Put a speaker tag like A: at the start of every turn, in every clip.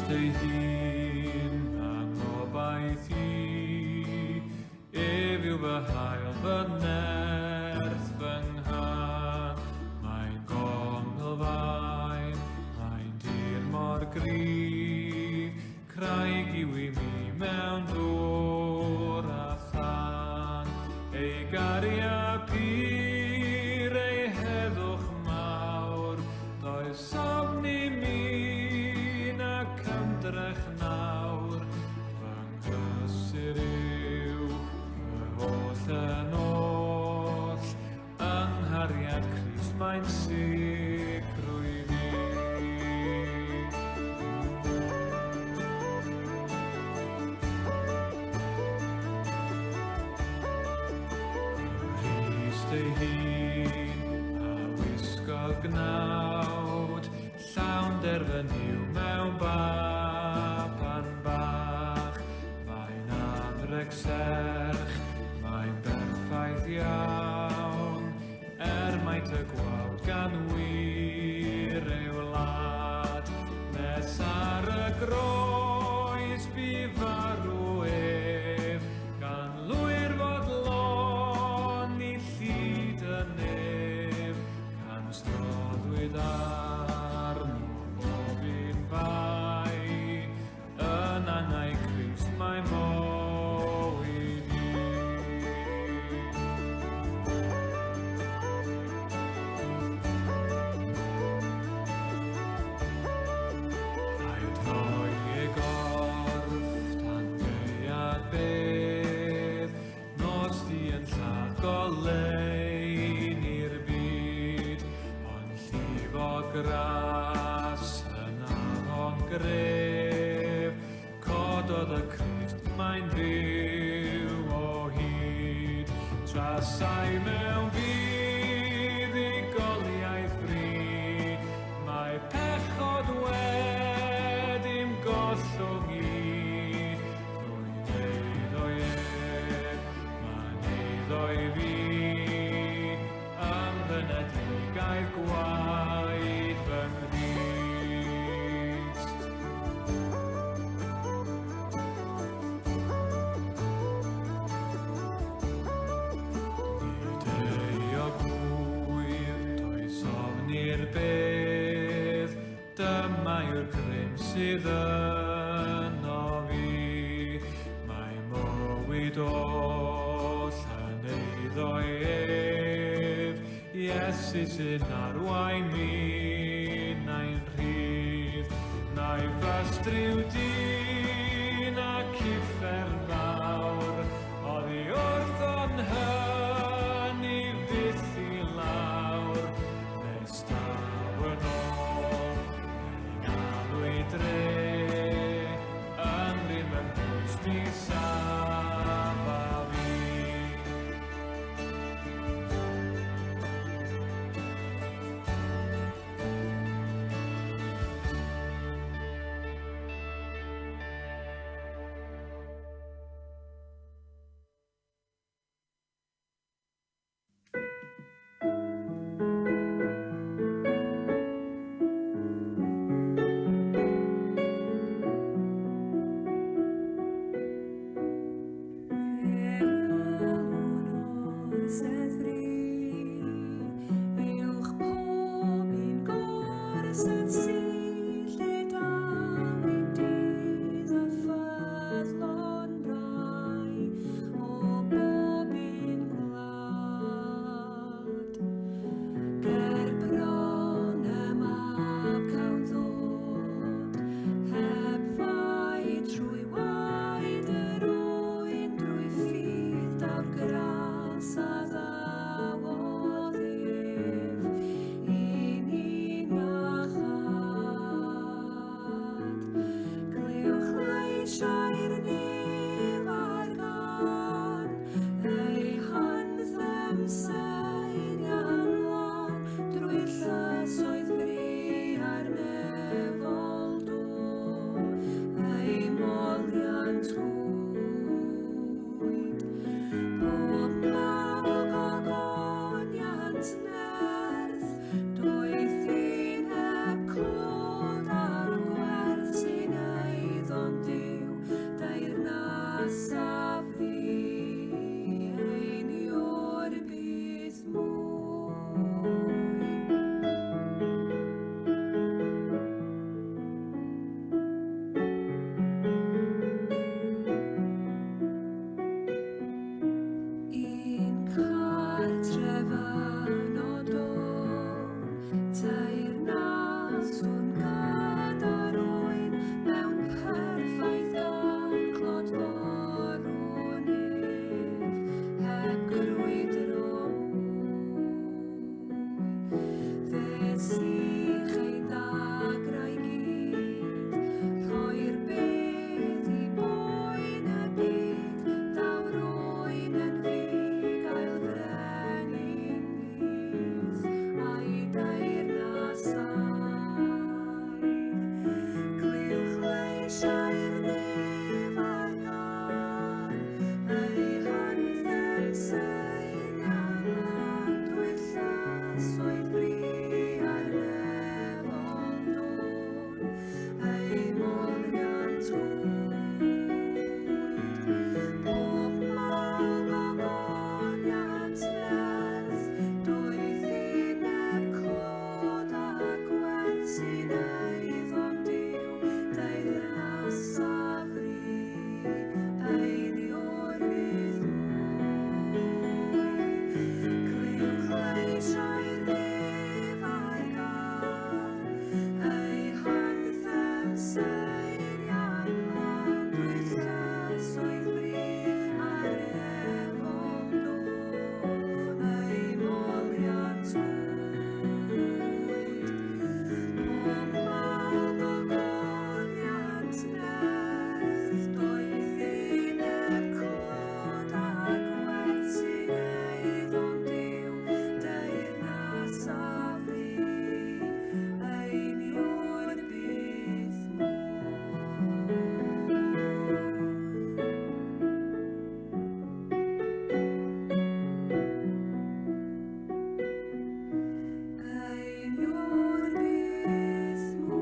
A: Crist ei hun, fy ngobaith i, ef yw fy hael, fy nerth, fy nghân. Mae'n gonglfaen, mae'n dir mor gryf, craig yw i mi mewn dŵr a thân. Ei gariad pur, ei heddwch mawr, does ofn i mi nac ymdrech nawr. Fy nghysur yw fy holl yn oll, yng nghariad Crist mae'n sicrwydd i. Crist ei hun a wisgodd gnawd, llawn derfyn yw mewn baban bach. Mae'n anrheg serch, mae'n berffaith iawn, er maint y gwawd gan wir ei wlad. Nes ar y groes bu farw ef, gan lwyr fodloni llid y nef, gan stroddwyd arno bob un bai, yn angau Crist mae mywyd i. Rhaid rhoi ei gorff tan gaead bedd, nos du yn lladd goleuni'r byd, ond llifo gras yn afon gref, cododd y Crist, mae'n fyw o hyd. Trasai mewn buddugoliaeth fri, mae pechod wedi'm gollwng i. Drwy eiddo ef, mae'n eiddo i fi, ym mhynedigaeth gwaed fy Nghrist. Nid euog wyf, does ofn i'r bedd, dyma yw'r grym sydd yno fi. Mae mywyd oll yn eiddo ef, Iesu sy'n arwain minnau'n rhydd. Na'i ffastryw dyn ac uffern fawr, oddi wrtho'n hynny fyth i lawr. Nes daw yn ôl, ei galw i dre, yn rym yn pwys mi safa fi.
B: Seiriau mlân llysoedd fri ar efol do, ei moliant gwyd. Pob mawl gogoniant nerth, doethineb clod a gwerth sy'n eiddo'n Duw, deyrnas a fu, ein Iôr byth mwy. Ein Iôr byth mwy.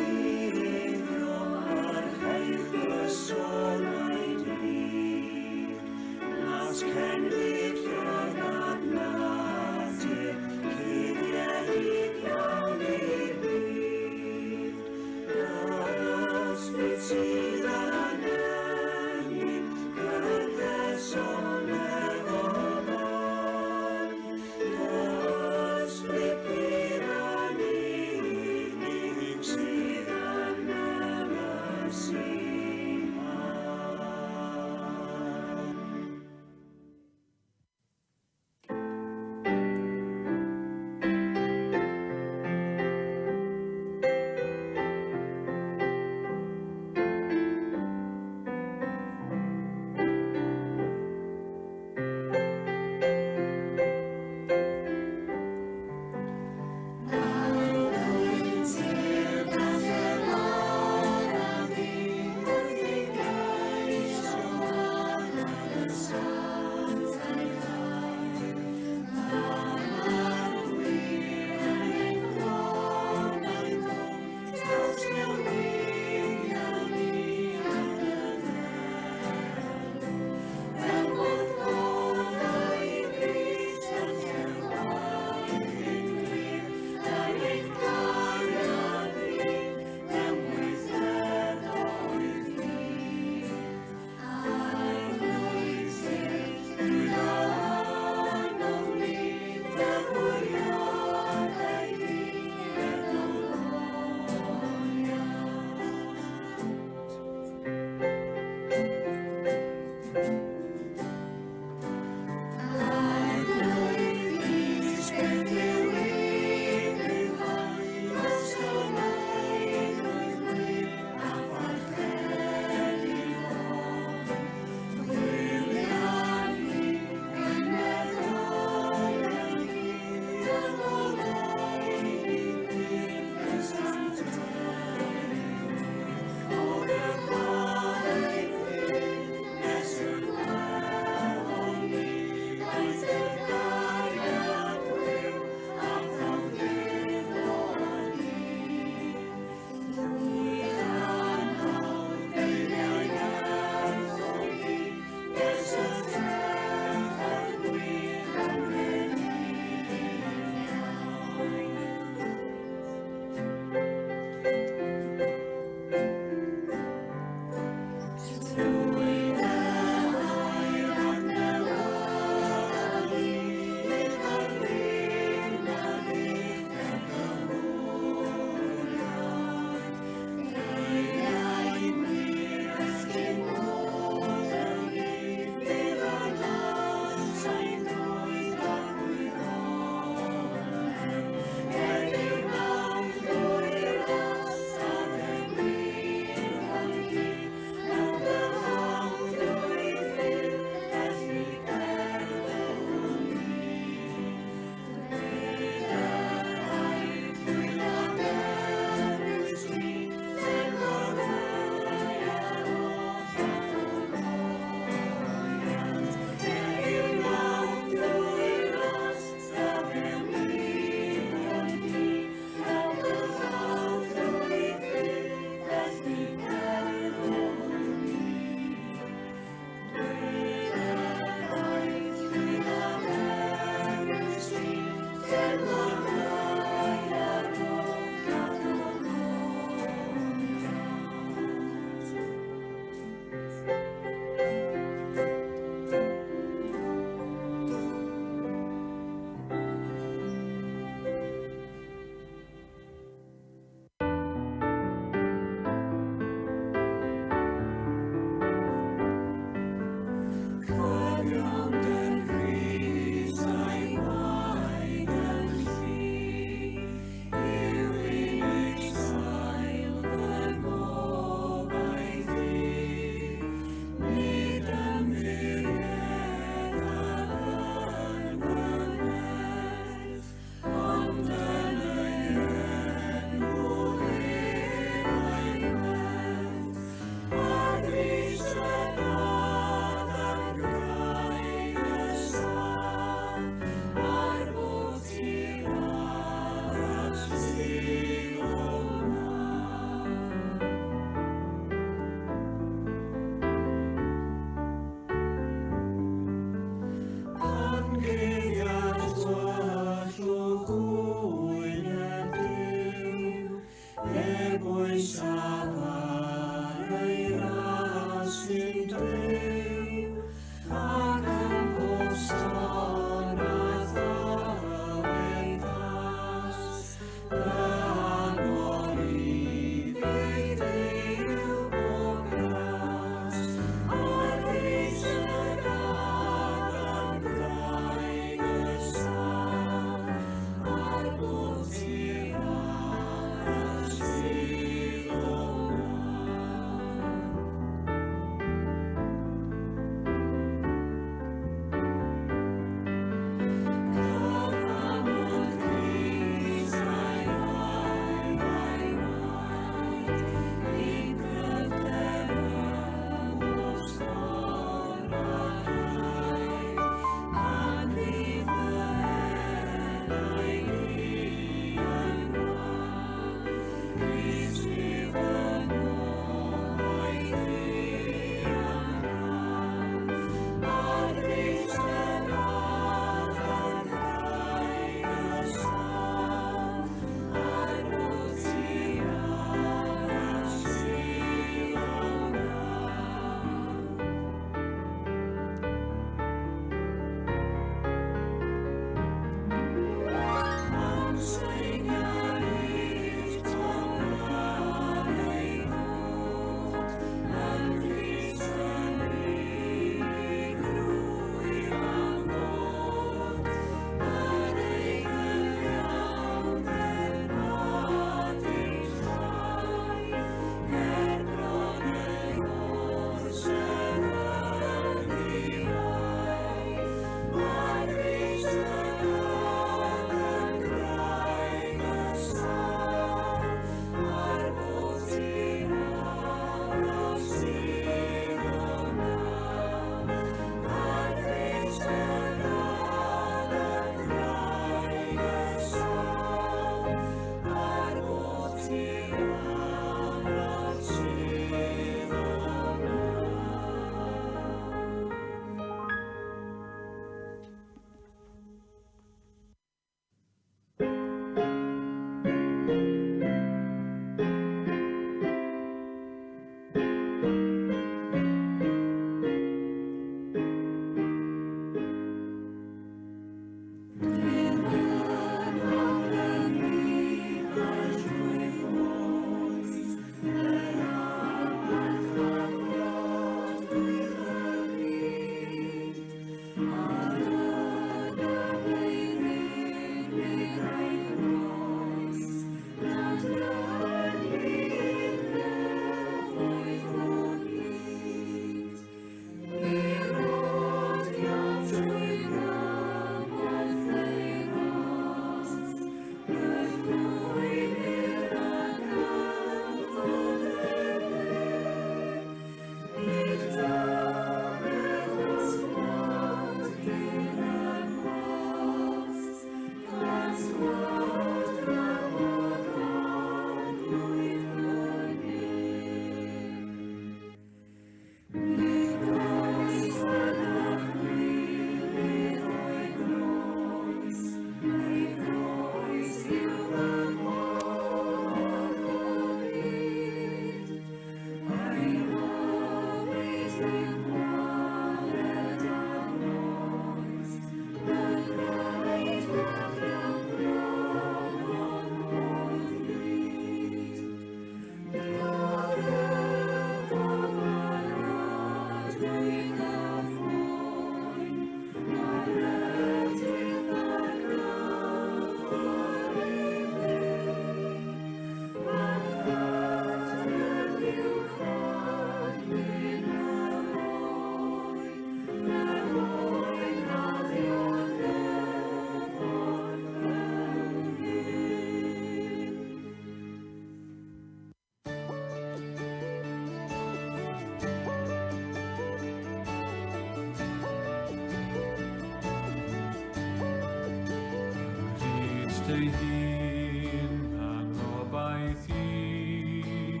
A: Grist ei hun, a ngobaith i,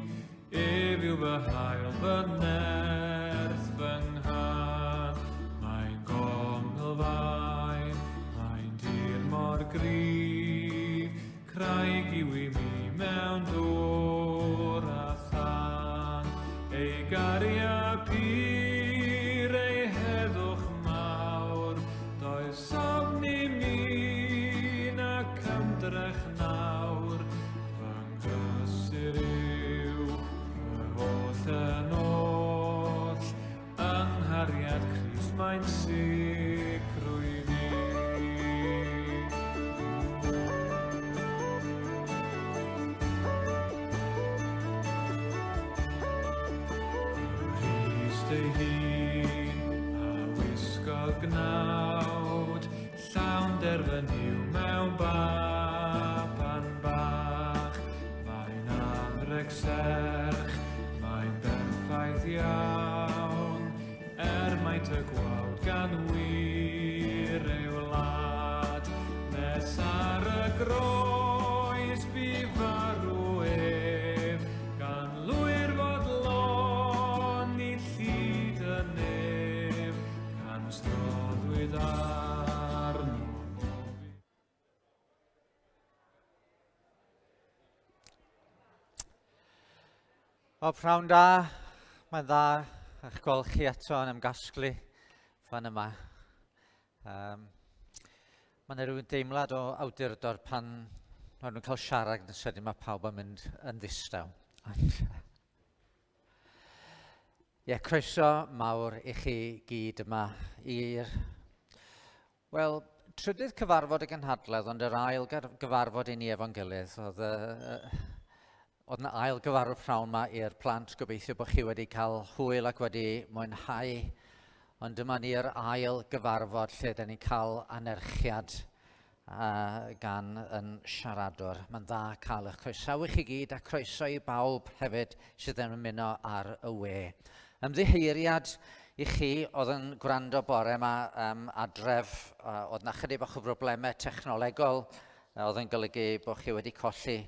A: Ef yw fy hael, fy nerth, fy nghân. Mae'n gonglfaen, mae'n dir mor gryf, Craig yw i mi mewn dŵr a thân. Ei gariad pur, ei heddwch mawr, does ofn i mi nac ymdrech nawr. Fy nghysur yw fy holl yn oll, yng nghariad Crist mae'n sicrwydd i. Crist ei hun a wisgodd gnawd, llawn derfyn yw mewn baban bach. Mae'n anrheg serch, mae'n berffaith iawn, er maint y gwawd gan wir ei wlad. Nes ar y groes bu farw ef, gan lwyr fodloni llid y nef, can stroddwyd arno.
C: O, pnawn da. Mae'n dda eich gweld chi eto yn ymgasglu fan yma. Um, mae yna rhywun deimlad o awdurdod pan maen nhw'n cael siarad yn sydyn mae pawb yn mynd yn ddistaw. Ond, ie, yeah, croeso mawr i chi gyd yma i'r Wel, trydydd cyfarfod y gynhadledd, ond yr ail gyfarfod i ni efo'n gilydd. Oedd, uh, oedd yna ail gyfarfod prnawn yma i'r plant. Gobeithio bod chi wedi cael hwyl ac wedi mwynhau. Ond dyma ni'r ail gyfarfod lle da ni'n cael anerchiad uh, gan yn siaradwr. Mae'n dda cael eich croesawu chi gyd a croeso i bawb hefyd sydd yn ymuno ar y we. Ymddiheuriad i chi oedd yn gwrando bore yma um, adref, uh, oedd na chydig bach o broblemau technolegol, uh, oedd yn golygu bod chi wedi colli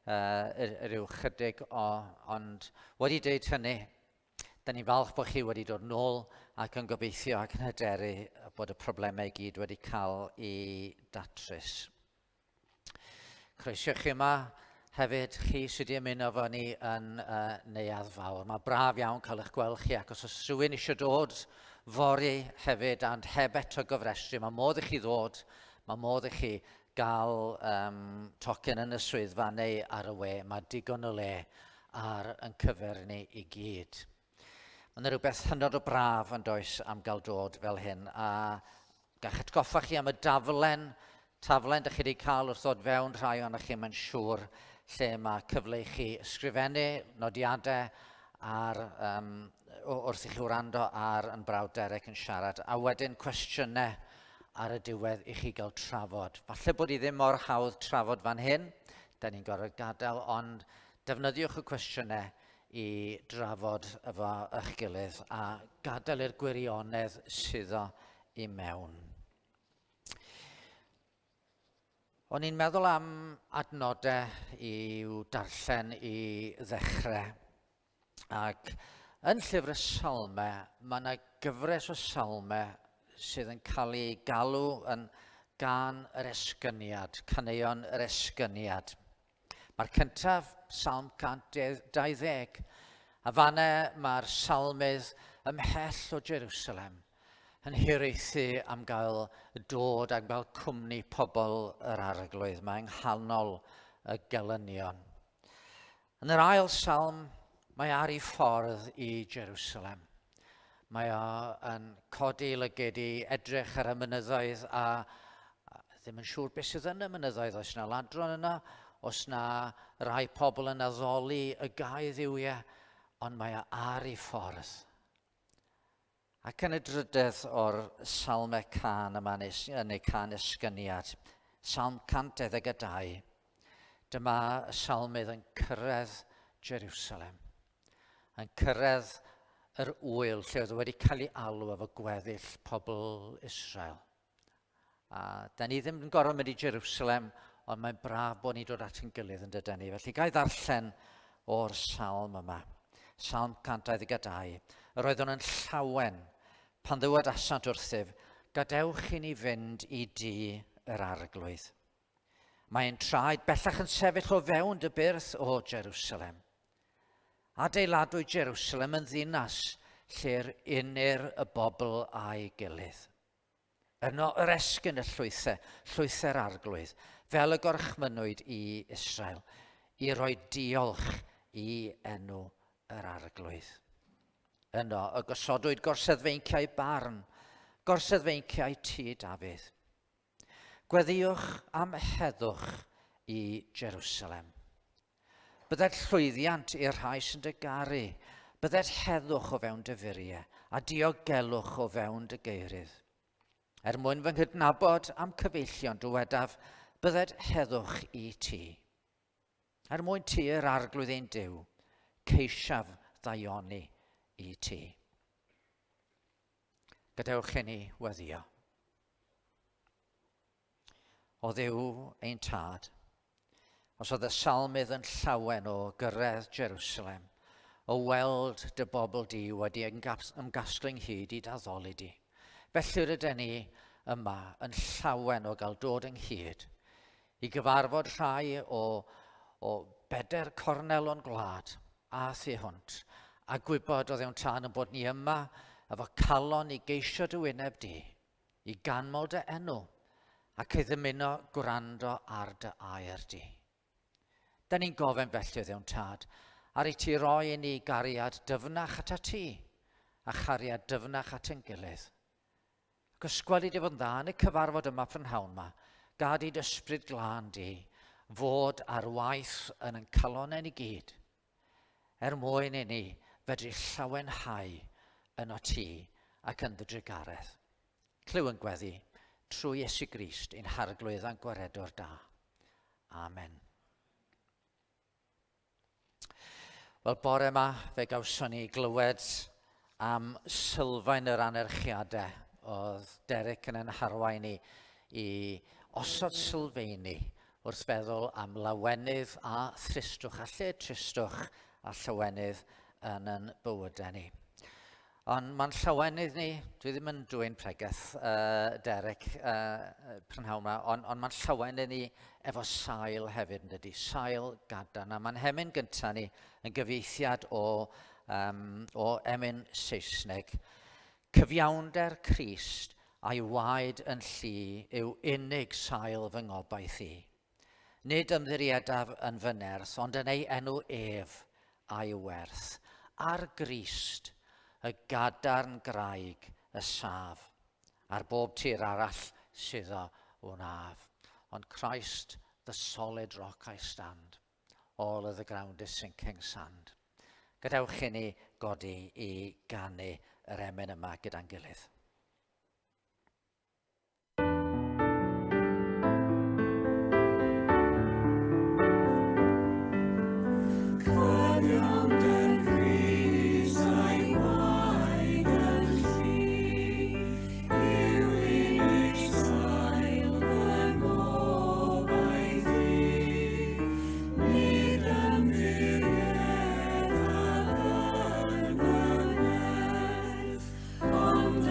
C: uh, rhyw chydig o, ond wedi dweud hynny, da ni'n falch bod chi wedi dod nôl ac yn gobeithio ac yn hyderu bod y problemau i gyd wedi cael eu datrys. Croeso chi yma hefyd, chi sydd wedi ymuno efo ni yn uh, Neuadd Fawr. Mae braf iawn cael eich gweld chi ac os oes rhywun eisiau dod fory hefyd and heb eto gofrestru, mae modd i chi ddod, mae modd i chi gael um, tocyn yn y swyddfa neu ar y we. Mae digon o le ar yn cyfer ni i gyd. Mae yna rhywbeth hynod o braf yn does am gael dod fel hyn a Gallech atgoffa chi am y daflen, taflen dych chi wedi cael wrth ddod fewn rhai ohonoch chi, mae'n siŵr, lle mae cyfle i chi ysgrifennu nodiadau ar, um, wrth i chi wrando ar yn brawd Derek yn siarad, a wedyn cwestiynau ar y diwedd i chi gael trafod. Falle bod i ddim mor hawdd trafod fan hyn, da ni'n gorfod gadael, ond defnyddiwch y cwestiynau i drafod efo eich gilydd a gadael i'r gwirionedd suddo i mewn. O'n i'n meddwl am adnodau i'w darllen i ddechrau. Ac yn llyfr y Salmau, mae yna gyfres o salmau sydd yn cael ei galw yn gan yr esgyniad, caneuon yr esgyniad. Mae'r cyntaf, Salm 120, a fanne mae'r salmydd ymhell o Jerusalem yn hiraethu am gael dod am gael cwmni pobl yr arglwydd. Mae yng nghanol y gelynion. Yn yr ail salm, mae ar ei ffordd i Jerusalem. Mae o yn codi lygyd i edrych ar y mynyddoedd a ddim yn siŵr beth sydd yn y mynyddoedd. Oes na ladron yna? Oes na rai pobl yn addoli y gau ddiwiau? Ond mae o ar ei ffordd. Ac yn y drydedd o'r salmau cân yma, neu, neu cân esgyniad, Salm 122, dyma y salmydd yn cyrraedd Jerusalem. Yn cyrraedd yr ŵyl lle oedd wedi cael ei alw efo gweddill pobl Israel. A da ni ddim yn gorfod mynd i Jerusalem, Ond mae'n braf bod ni'n dod at yn gilydd yn dydyn ni. Felly gai ddarllen o'r salm yma. Salm 122. Yr oeddwn yn llawen pan ddywedasant wrthyf, gadewch i ni fynd i dŷ yr arglwydd. Mae ein traed bellach yn sefyll o fewn dy byrth, o Jerusalem. Adeiladwyd Jerusalem yn ddinas lle'r unir y bobl a'i gilydd. Yno yr esgyn y llwythau, llwythau'r arglwydd, fel y gorchmynnwyd i Israel, i roi diolch i enw yr arglwydd. Yno y gosodwyd gorseddfeinciau barn, gorseddfeinciau tŷ Dafydd. Gweddïwch am heddwch i Jerusalem. Bydded llwyddiant i'r rhai sy'n dy garu, bydded heddwch o fewn dy furiau, a diogelwch o fewn dy geirydd. Er mwyn fy nghydnabod am cyfeillion, dywedaf, bydded heddwch i ti. Er mwyn ti yr arglwydd ein Duw, ceisiaf ddaioni i ti. Gadewch i ni weddio. O Dduw ein Tad, os oedd y salmydd yn llawen o gyrraedd Jerusalem, o weld dy bobl di wedi ymgasglu ynghyd i d'addoli di. Felly rydyn ni yma yn llawen o gael dod ynghyd i gyfarfod rhai o, o bedair cornel o'n gwlad a thu hwnt, a gwybod o ddewn tân yn bod ni yma efo calon i geisio dy wyneb di. I ganmol dy enw, ac i ddymuno gwrando ar dy air di. Da ni'n gofyn felly, Dduw'n Tad, ar i ti roi i ni gariad dyfnach at ti, a chariad dyfnach at ein gilydd. Ac os gweli di fod yn dda yn y cyfarfod yma prynhawn yma, gad i dy ysbryd glân di fod ar waith yn ein calonnau ni gyd, er mwyn i ni fedru llawenhau yno ti ac yn dy drugaredd. Clyw yn gweddi trwy Iesu Grist ein harglwydd a'n gwaredwr da. Amen. Wel, bore yma fe gawson ni glywed am sylfaen yr anerchiadau oedd Derek yn ein harwain ni i osod sylfeini wrth feddwl am lawenydd a thristwch, a lle tristwch a llawenydd yn yn bywydau ni. Ond mae'n llawenydd ni, dwi ddim yn dwyn pregeth, Derek, prynhawn yma, ond on mae'n llawenydd ni efo sail hefyd yn dydy, sail gadarn. A mae'n hemyn gyntaf ni yn gyfieithiad o, um, o emyn Saesneg. Cyfiawnder Crist a'i waed yn llu yw unig sail fy ngobaith i. Nid ymddiriedaf yn fy nerth, ond yn ei enw ef a'i werth. Ar Grist, y gadarn graig y saf, ar bob tir arall suddo wnaf. On Christ, the solid rock I stand. All of the ground is sinking sand. Gadewch i ni godi i ganu yr emyn yma gyda'n gilydd.
B: Ond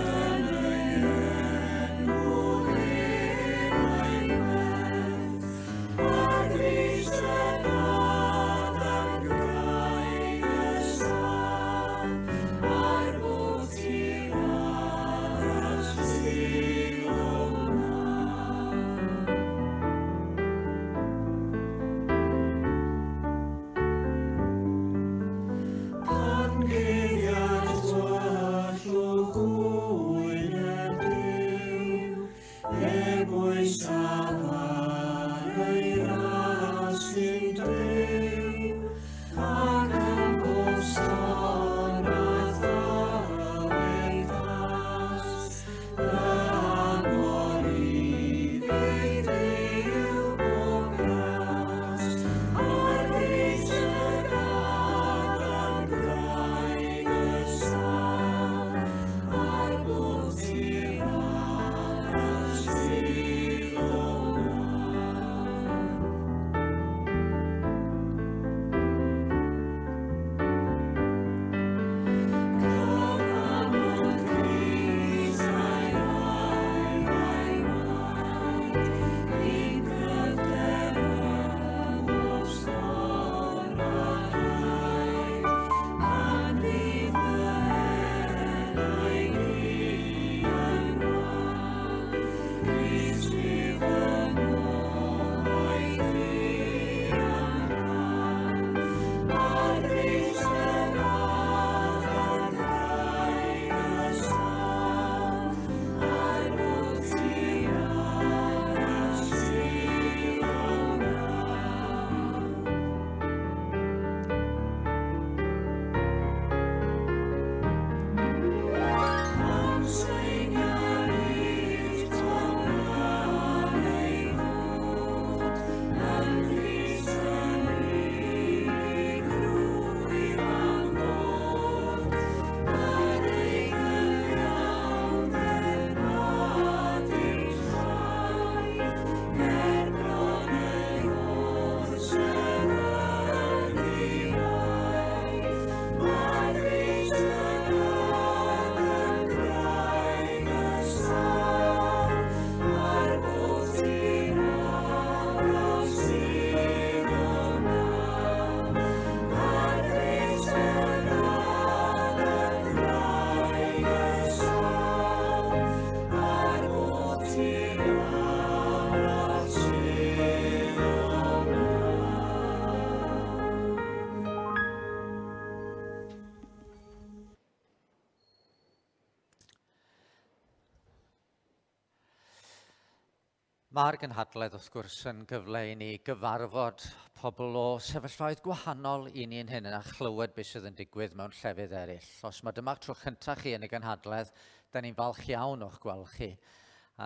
C: Mae'r gynhadledd wrth gwrs yn gyfle i ni gyfarfod pobl o sefyllfaoedd gwahanol i ni'n hunain a chlywed beth sydd yn digwydd mewn llefydd eraill. Os mae dyma'r tro cyntaf chi yn y gynhadledd, da ni'n falch iawn o'ch gweld chi.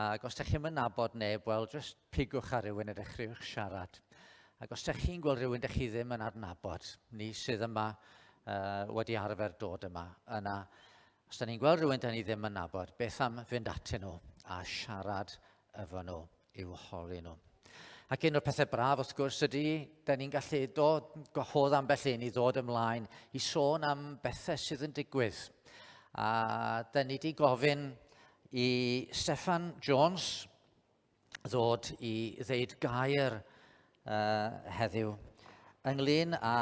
C: Ac os da chi'm yn nabod neb, wel, jyst pigwch ar rywun a dechreuwch siarad. Ac os da chi'n gweld rhywun da chi ddim yn adnabod, ni sydd yma uh, wedi arfer dod yma, yna Os da ni'n gweld rhywun da ni ddim yn nabod, beth am fynd atyn nhw a siarad efo nhw i'w holi nhw. Ac un o'r pethau braf wrth gwrs ydy, da ni'n gallu dod, gwahodd ambell un i ddod ymlaen i sôn am bethau sydd yn digwydd. A da ni wedi gofyn i Steffan Jones, ddod i ddeud gair uh, heddiw ynglyn â,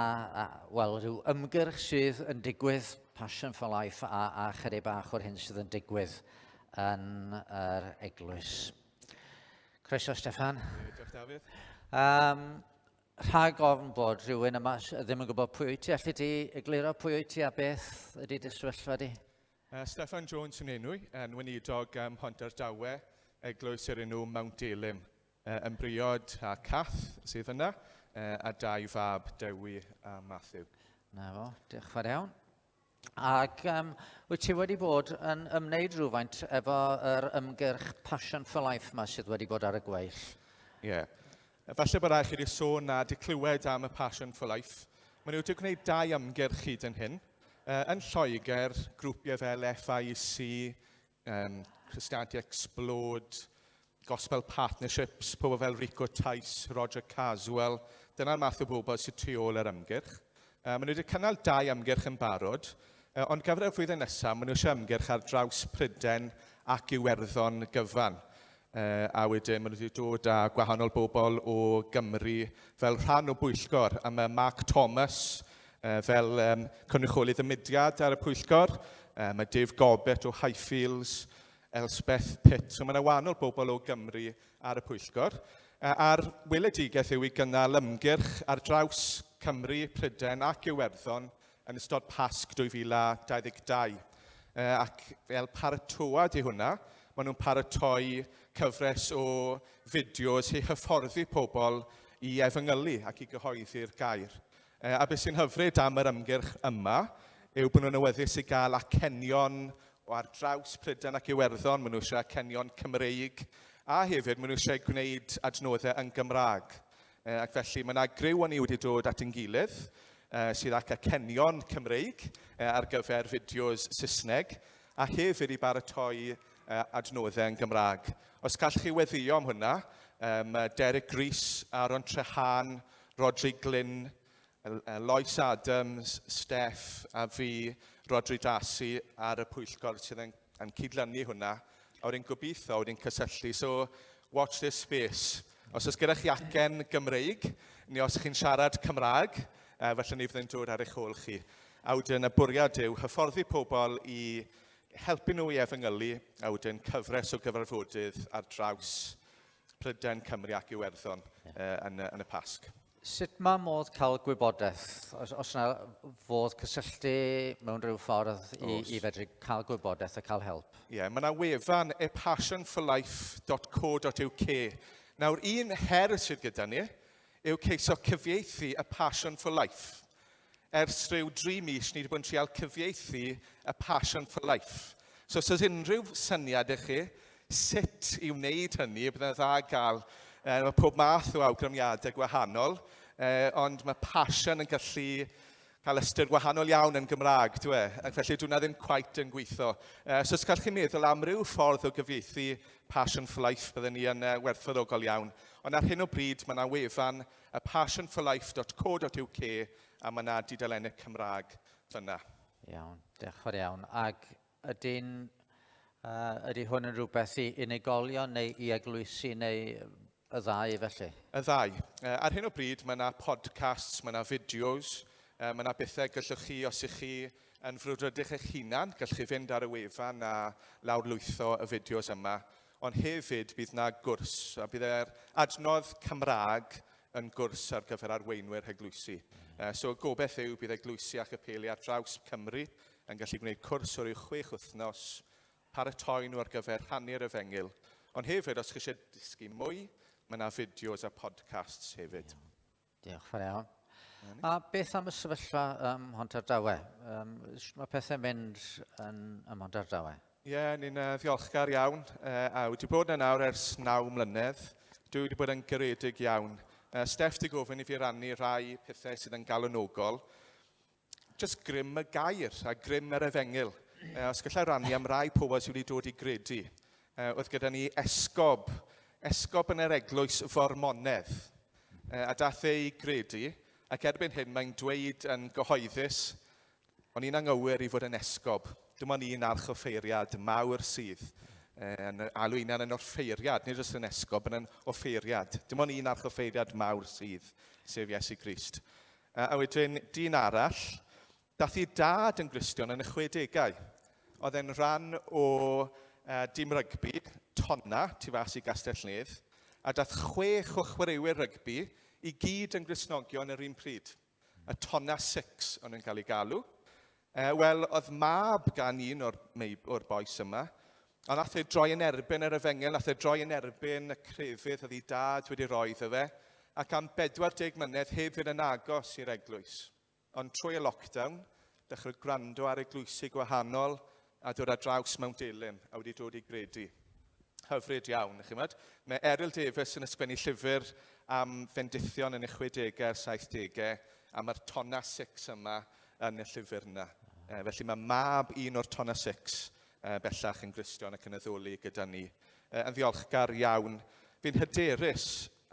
C: a, wel, rhyw ymgyrch sydd yn digwydd, Passion for Life, a, a chydig bach o'r hyn sydd yn digwydd yn yr eglwys. Croeso, Steffan.
D: Diolch, Dafydd.
C: Um, rhag ofn bod rhywun yma ddim yn gwybod pwy wyt ti, allu di egluro pwy wyt ti a beth ydy dy sefyllfa di?
D: Uh, Steffan Jones yn enw i, yn weinidog ym Mhontardawe, eglwys o'r enw Mount Elim. Uh, yn briod a Cath sydd yna, uh, a dau fab, Dewi a Matthew.
C: Na fo, diolch fawr iawn. Ac um, wyt ti wedi bod yn ymwneud rhywfaint efo yr ymgyrch Passion for Life yma sydd wedi bod ar y gweill?
D: Ie. Yeah. Falle bod rhaid chi wedi sôn a wedi clywed am y Passion for Life. Maen nhw wedi gwneud dau ymgyrch hyd yn hyn. Uh, yn Lloegr, grwpiau fel FIC, um, Christianity Explode, Gospel Partnerships, pobl fel Rico Tice, Roger Caswell, dyna'r math o bobl sydd tu ôl yr ymgyrch. Uh, maen nhw wedi cynnal dau ymgyrch yn barod, uh, ond gyfer y flwyddyn nesaf, maen nhw eisiau ymgyrch ar draws Prydain ac Iwerddon gyfan. Uh, a wedyn maen nhw wedi dod â gwahanol bobl o Gymru fel rhan o bwyllgor. A mae Mark Thomas uh, fel um, cynrychiolydd y mudiad ar y pwyllgor. Uh, mae Dave Gobbett o Highfields, Elspeth Pitt. So mae yna wahanol bobl o Gymru ar y pwyllgor. Uh, a'r weledigaeth yw i gynnal ymgyrch ar draws Cymru, Prydain ac Iwerddon yn ystod Pasg 2022. Ac fel paratoad i hwnna, maen nhw'n paratoi cyfres o fideos i hyfforddi pobl i efengylu ac i gyhoeddi'r gair. A beth sy'n hyfryd am yr ymgyrch yma yw bod nhw'n awyddus i gael acenion o ar draws Prydain ac Iwerddon, maen nhw eisiau acenion Cymreig, a hefyd maen nhw eisiau gwneud adnoddau yn Gymraeg. Ac felly mae yna griw o'n i wedi dod at ein gilydd sydd ac acenion Cymreig ar gyfer fideos Saesneg a hefyd i baratoi adnoddau yn Gymraeg. Os gall chi weddio am hwnna, um, Derek Rees, Aaron Trehan, Rodri Glyn, Lois Adams, Steph a fi, Rodri Darcy ar y pwyllgor sydd yn, yn cydlynu hwnna. A wedyn gobeithio wedyn cysylltu. So, watch this space. Os oes gyda chi acen Gymreig, neu os chi'n siarad Cymraeg, uh, felly ni fydd yn dod ar eich ôl chi. A wedyn y bwriad yw hyfforddi pobl i helpu nhw i efengylu, a wedyn cyfres o gyfarfodydd ar draws Prydain, Cymru ac Iwerddon yeah. uh, yn, yn y Pasg.
C: Sut mae modd cael gwybodaeth? Os, os yna fodd cysylltu mewn rhyw ffordd i, i fedru cael gwybodaeth a cael help?
D: Ie, yeah, mae yna wefan apassionforlife.co.uk. Nawr, un her sydd gyda ni yw ceisio cyfieithu A Passion for Life. Ers rhyw dri mis, ni wedi bod yn trial cyfieithu A Passion for Life. So os oes unrhyw syniad i chi sut i wneud hynny, byddai'n dda gael. E, mae pob math o awgrymiadau gwahanol, e, ond mae passion yn gallu cael ystyr gwahanol iawn yn Gymraeg, dwi e? Ac felly dwi'n ddim quite yn gweithio. E, so os gallwch chi meddwl am ryw ffordd o gyfieithu Passion for Life, byddwn ni yn werthfawrogol iawn. Ond ar hyn o bryd, mae yna wefan apassionforlife.co.uk a mae yna dudalennau Cymraeg fyna.
C: Iawn, diolch fawr iawn. Ac ydy'n, uh, ydy hwn yn rhywbeth i unigolion neu i eglwysi neu y ddau felly?
D: Y ddau. Uh, ar hyn o bryd mae yna podcasts, mae yna fideos, uh, mae yna bethau gallwch chi, os ych chi yn frwdfrydig eich hunan, gallwch chi fynd ar y wefan a lawrlwytho y fideos yma. Ond hefyd bydd yna gwrs, a bydd yr adnodd Cymraeg yn gwrs ar gyfer arweinwyr heglwysi. Uh, so gobeith yw bydd eglwysi ac apeli ar draws Cymru yn gallu gwneud cwrs o ryw chwech wythnos, paratoi nhw ar gyfer rhannu'r efengyl, Ond hefyd, os chi eisiau dysgu mwy, mae yna fideos a podcasts hefyd.
C: Diolch fawr iawn. A beth am y sefyllfa ym Mhontardawe? Um, sut mae pethau'n mynd yn, ym Mhontardawe?
D: Ie, yeah, ni'n uh, ddiolchgar iawn. Uh, a wedi bod yna nawr ers naw mlynedd. Dwi wedi bod yn garedig iawn. Uh, Steff di gofyn i fi rannu rhai pethau sydd yn galonogol. Just grym y gair a grym yr efengyl. Uh, os gallai rannu am rai pobl sydd wedi dod i gredu. Uh, oedd gyda ni esgob, esgob yn yr eglwys Formonedd. Uh, a dath ei gredu, ac erbyn hyn mae'n dweud yn gyhoeddus, o'n i'n anghywir i fod yn esgob. Dim ond un archoffeiriad mawr sydd yn alw hunan yn offeiriad, nid jyst yn esgob, ond yn offeiriad. Dim ond un archoffeiriad mawr sydd, sef Iesu Grist. A wedyn, dyn arall, dath ei dad yn Gristion yn y 60au. Oedd e'n rhan o uh, dîm rygbi, Tonna, tu fas i Gastell Nedd, a dath chwech o chwaraewyr rygbi i gyd yn Gristnogion yr un pryd. Y Tonna Six o'n nhw'n cael ei galw. E, Wel, oedd mab gan un o'r, o'r bois yma, a nath e droi yn erbyn yr efengyl, nath e droi yn erbyn y crefydd oedd ei dad wedi rhoi iddo fe, ac am 40 mlynedd heb fynd yn agos i'r eglwys. Ond trwy y lockdown, dechrau gwrando ar eglwysi gwahanol a dod ar draws Mount Elim a wedi dod i gredu. Hyfryd iawn, chi'n gwybod. Mae Eryl Davies yn ysgrifennu llyfr am fendithion yn y 60au a'r 70au, a mae'r Tonna Six yma yn y llyfr yna. Felly mae mab un o'r Tonna Six bellach yn Gristion ac yn addoli gyda ni. Yn ddiolchgar iawn. Fi'n hyderus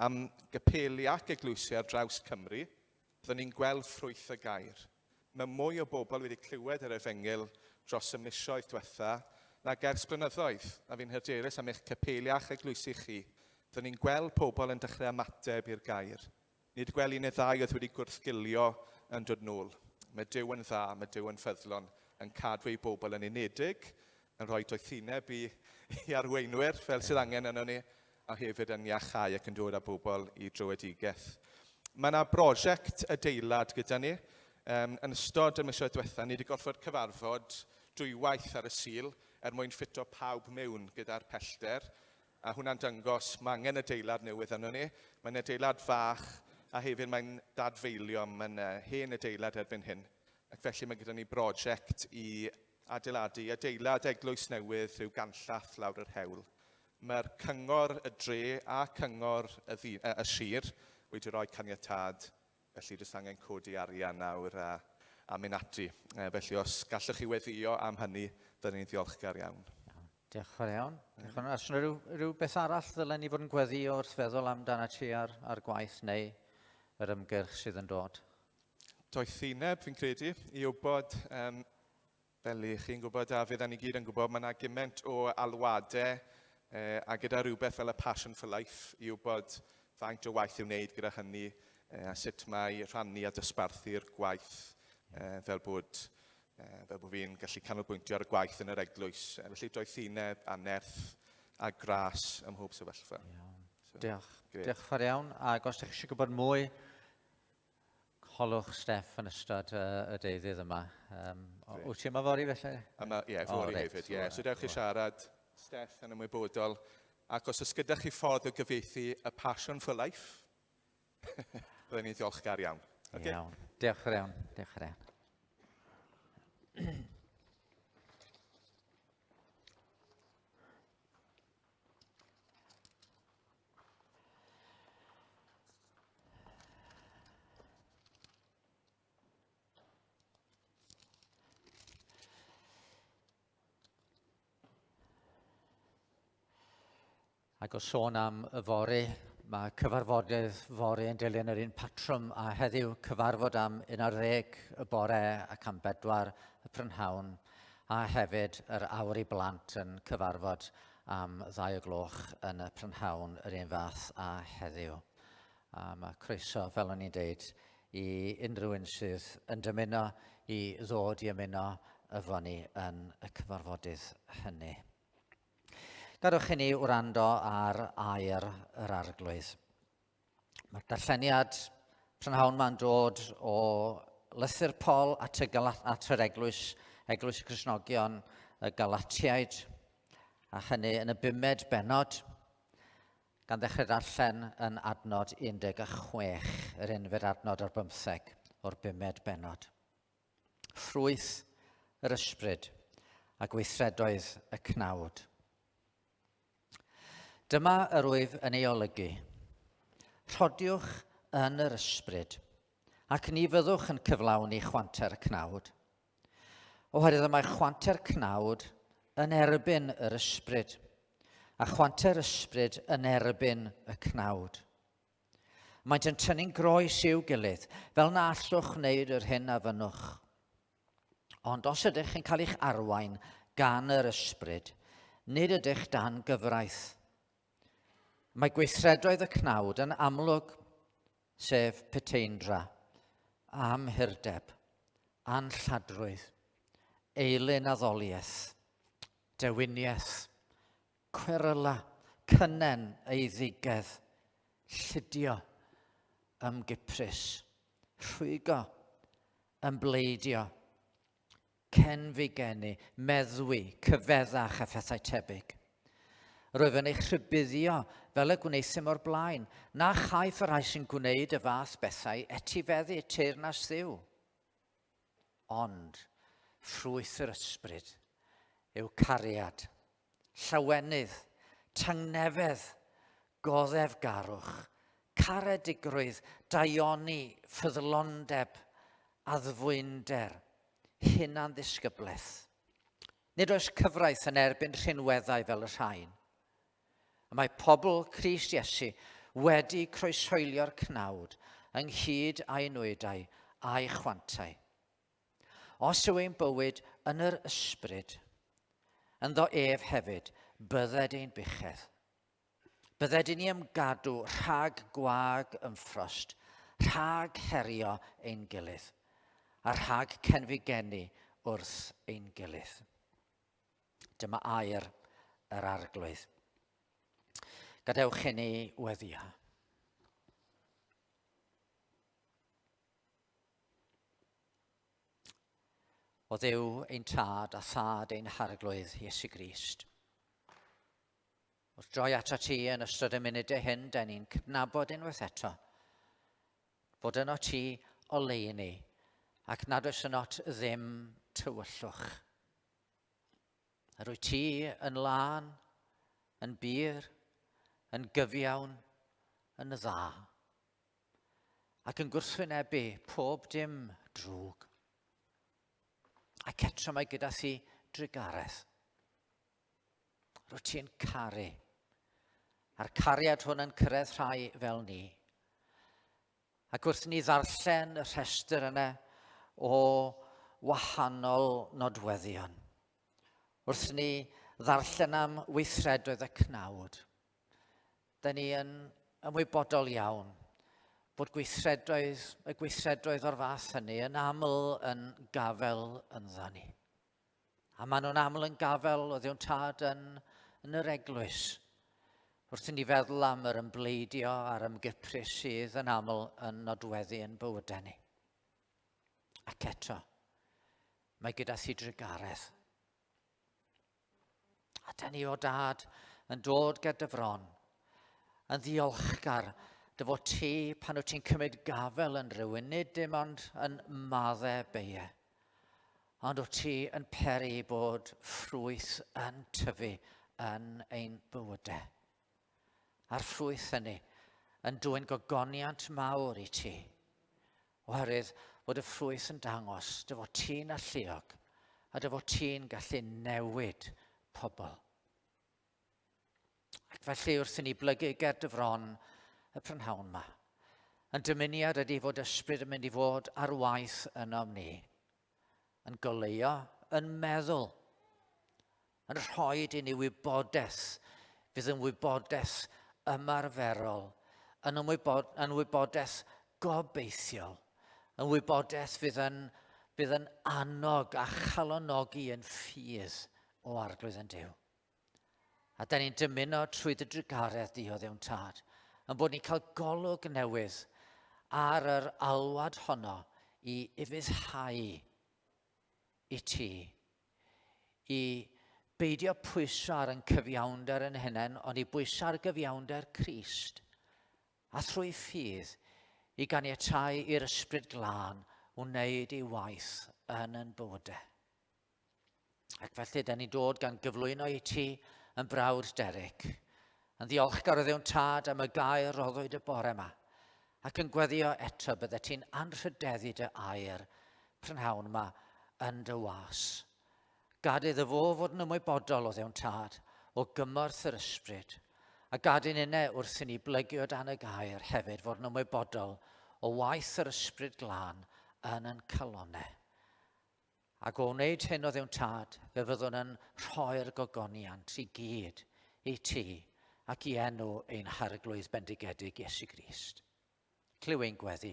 D: am gapeli ac eglwysi ar draws Cymru. Byddwn ni'n gweld ffrwyth y gair. Mae mwy o bobl wedi clywed yr efengyl dros y misoedd diwetha nag ers blynyddoedd, a fi'n hyderus am eich capeli a'ch eglwysi chi. Byddwn ni'n gweld pobl yn dechrau ymateb i'r gair. Ni wedi gweld un neu ddau oedd wedi gwrthgilio yn dod nôl. Mae Duw yn dda, mae Duw yn ffyddlon, yn cadw ei bobl yn unedig, yn rhoi doethineb i, i arweinwyr fel sydd angen yno ni, a hefyd yn iachau ac yn dod â bobl i drywedigaeth. Mae yna brosiect adeilad gyda ni. Um, yn ystod y misoedd diwetha, ni wedi gorfod cyfarfod dwywaith ar y Sul er mwyn ffito pawb mewn gyda'r pellter. A hwnna'n dangos mae angen adeilad newydd arno ni. Mae'n adeilad fach a hefyd mae'n dadfeilio, mae'n hen adeilad erbyn hyn. Ac felly mae gyda ni brosiect i adeiladu adeilad eglwys newydd rhyw ganllath lawr yr hewl. Mae'r cyngor y dre a cyngor y, ddi, y, y sir wedi rhoi caniatâd, felly jyst angen codi arian nawr a, a mynd ati. E, felly os gallwch chi weddïo am hynny, byddwn ni'n ddiolchgar iawn.
C: Diolch fawr iawn. Diolch fawr. Os yna rhyw, rhyw beth arall ddylen ni fod yn gweddio wrth feddwl amdano ti ar, ar gwaith neu yr ymgyrch sydd yn dod?
D: Doethineb, fi'n credu, i wybod, um, fel i chi'n gwybod a fydda ni gyd yn gwybod, mae yna gymaint o alwadau eh, a gyda rhywbeth fel y Passion for Life i wybod faint o waith i'w wneud gyda hynny eh, a sut mae rhannu a dosbarthu'r gwaith eh, fel bod eh, fel bod fi'n gallu canolbwyntio ar y gwaith yn yr eglwys. Eh, felly doethineb a nerth a gras ym mhob sefyllfa.
C: Iawn. So, Diolch. Gret. Diolch fawr iawn. Ac os ydych chi eisiau gwybod mwy, Holwch Steff yn ystod uh, y deuddydd yma. Um, wyt ti yma fory felly?
D: Yma, ie, yeah, fory oh, hefyd, ie. Yeah. So dewch i siarad, Steff yn ymwybodol. Ac os oes gyda chi ffordd o gyfieithu A Passion for Life, byddwn ni'n ddiolchgar iawn.
C: Okay? Iawn. Diolch yn iawn. Diolch yn iawn. Ac o sôn am yfory, mae cyfarfodydd fory yn dilyn yr un patrwm a heddiw, cyfarfod am 11 y bore ac am bedwar y prynhawn, a hefyd yr awr i blant yn cyfarfod am ddau o gloch yn y prynhawn yr un fath a heddiw. A mae croeso, fel o'n i'n deud, i unrhyw un sydd yn dymuno i ddod i ymuno efo ni yn y cyfarfodydd hynny. Gadewch i ni wrando ar air yr Arglwydd. Mae'r darlleniad prynhawn ma'n dod o lythyr Paul at, y Gala- at yr eglwys, eglwys y Cristnogion, y Galatiaid, a hynny yn y bumed bennod. Gan ddechrau darllen yn adnod 16, yr unfed adnod ar bymtheg o'r bumed bennod. Ffrwyth yr ysbryd a gweithredoedd y cnawd. Dyma yr wyf yn ei olygu. Rhodiwch yn yr ysbryd, ac ni fyddwch yn cyflawni chwanter y cnawd. Oherwydd y mae chwanter cnawd yn erbyn yr ysbryd, a chwanter ysbryd yn erbyn y cnawd. Maent yn tynnu'n groes i'w gilydd, fel na allwch wneud yr hyn a fynnwch. Ond os ydych yn cael eich arwain gan yr ysbryd, nid ydych dan gyfraith. Mae gweithredoedd y cnawd yn amlwg, sef puteindra, amhurdeb, anlladrwydd, eilun addoliaeth, dewiniaeth, cweryla, cynnen, eiddigedd, llidio, ymgiprys, rhwygo, ymbleidio, cenfigenu, meddwi, cyfeddach a phethau tebyg. Rwyf yn eich rhybuddio, fel y gwneuthum o'r blaen, na chaiff y rhai sy'n gwneud y fath bethau etifeddu teyrnas Dduw. Ond ffrwyth yr ysbryd yw cariad, llawenydd, tangnefedd, goddefgarwch, caredigrwydd, daioni, ffyddlondeb, addfwynder, hunanddisgyblaeth. Nid oes cyfraith yn erbyn rhinweddau fel y rhain. Y mae pobl Crist Iesu wedi croeshoelio'r cnawd ynghyd â'i nwydau a'i chwantau. Os yw ein bywyd yn yr ysbryd, ynddo ef hefyd, bydded ein buchedd. Bydded i ni ymgadw rhag gwag ymffrost, rhag herio ein gilydd, a rhag cenfigenu wrth ein gilydd. Dyma air yr arglwydd. Gadewch i ni weddio. O Dduw ein tad a thad ein harglwydd Iesu Grist. Wrth droi ato ti yn ystod y munudau hyn, da ni'n cydnabod unwaith eto fod yno ti oleuni ac nad oes ynot ddim tywyllwch. Yr wyt ti yn lân, yn bur, yn gyfiawn, yn dda. ac yn gwrthwynebu pob dim drwg. Ac eto mae gyda thi drugaredd. Rwyt ti'n caru. A'r cariad hwn yn cyrraedd rhai fel ni. Ac wrth ni ddarllen y rhestr yna o wahanol nodweddion, wrth ni ddarllen am weithredoedd y cnawd, Da ni yn ymwybodol iawn bod gweithredoedd, y gweithredoedd o'r fath hynny yn aml yn gafel ynddo ni. A maen nhw'n aml yn gafel o ddiwn tad yn, yn yr eglwys. Wrth i ni feddwl am yr ymbleidio a'r ymgyprus sydd yn aml yn nodweddu yn bywydau ni. Ac eto, mae gyda thi drugaredd. A da ni o dad yn dod ger dy fron, yn ddiolchgar dy fod ti pan wyt ti'n cymryd gafel yn rhywun, nid dim ond yn madde beie, ond wyt ti yn peri bod ffrwyth yn tyfu yn ein bywydau. A'r ffrwyth hynny yn dwyn gogoniant mawr i ti, oherwydd fod y ffrwyth yn dangos dy fod ti'n alluog a dy fod ti'n gallu newid pobl. Ac felly wrth i ni blygu ger dy fron y prynhawn yma, yn dymuniad ydy fod ysbryd yn mynd i fod ar waith ynom ni, yn goleuo, yn meddwl, yn rhoi i ni wybodaeth fydd yn wybodaeth ymarferol, yn, ymwybod, yn wybodaeth gobeithiol, yn wybodaeth fydd yn, fydd yn annog a chalonogi yn ffydd o Arglwydd yn Duw. A da ni'n dymuno trwy dy drugaredd di o Dduw'n Tad, yn bod ni'n cael golwg newydd ar yr alwad honno i ufuddhau i ti, i beidio pwyso ar ein cyfiawnder yn hunain, ond i bwyso ar gyfiawnder Crist, a thrwy ffydd i ganiatáu i'r Ysbryd Glân wneud ei waith yn yn bywydau. Ac felly, da ni'n dod gan gyflwyno i ti yn brawd Derek, yn ddiolchgar o ddewn tad am y gair roddwyd y bore yma, ac yn gweddio eto bydde ti'n anrhydeddu dy air prynhawn yma yn dy was. Gad iddo fo fod yn ymwybodol o ddewn tad, o gymorth yr ysbryd, a gad i'n unne wrth i ni blygio dan y gair hefyd fod yn ymwybodol o waith yr ysbryd glân yn yn calonau. Ac o wneud hyn o Dduw'n Tad, fe fyddwn yn rhoi'r gogoniant i gyd i ti ac i enw ein Harglwydd bendigedig Iesu Grist. Clyw ein gweddi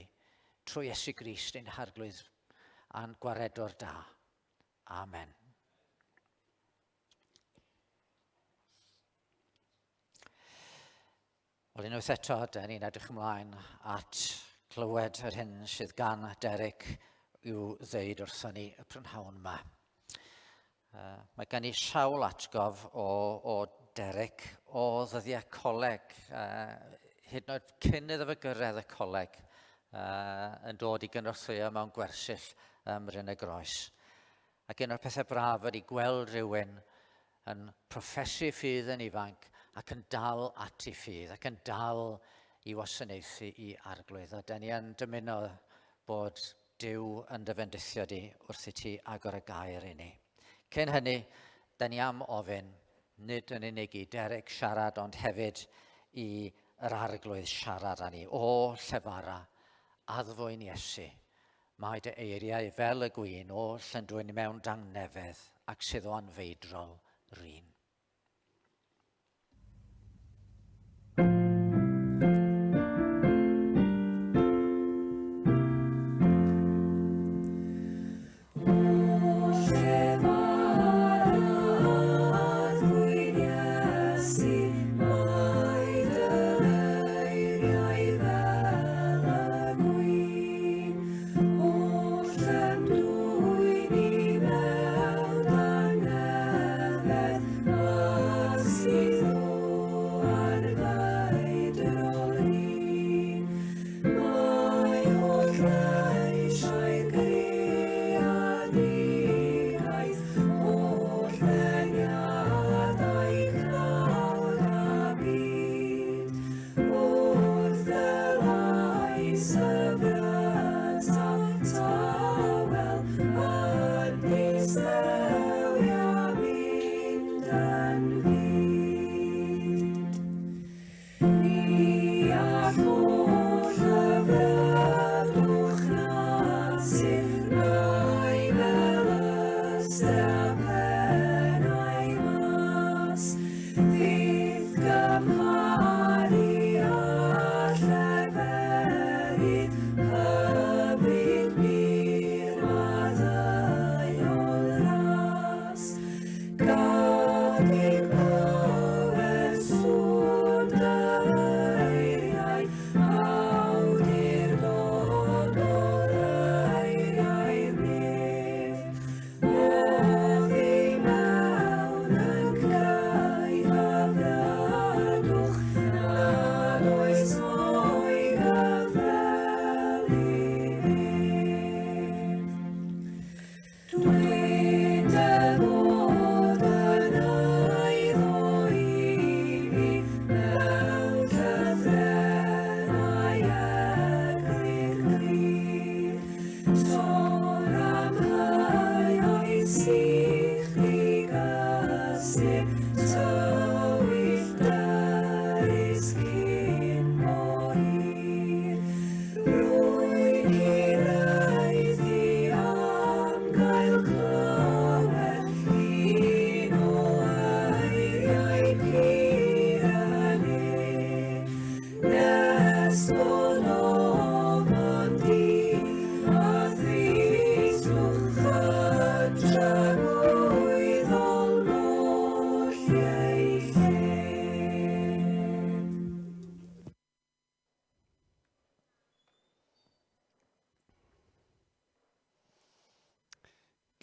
C: trwy Iesu Grist ein Harglwydd a'n gwaredwr da. Amen. Wel, unwaith eto, da ni'n edrych ymlaen at glywed yr hyn sydd gan Derek i'w ddeud wrthon ni y prynhawn yma. Uh, mae gen i sawl atgof o, o Derek o ddyddiau coleg, uh, hyd yn oed cyn iddo fe gyrraedd y coleg, uh, yn dod i gynorthwyo mewn gwersyll ym Mryn y Groes. Ac un o'r pethau braf ydy gweld rhywun yn proffesu ffydd yn ifanc ac yn dal at ei ffydd ac yn dal i wasanaethu i arglwydd. A da ni yn dymuno bod Duw yn dy fendithio di wrth i ti agor y gair i ni. Cyn hynny, da ni am ofyn, nid yn unig i Derek siarad, ond hefyd i yr arglwydd siarad â ni. O, llefara, addfwyn Iesu, Mae dy eiriau fel y gwin oll yn dwyn mewn dangnefedd ac sydd o anfeidrol rin.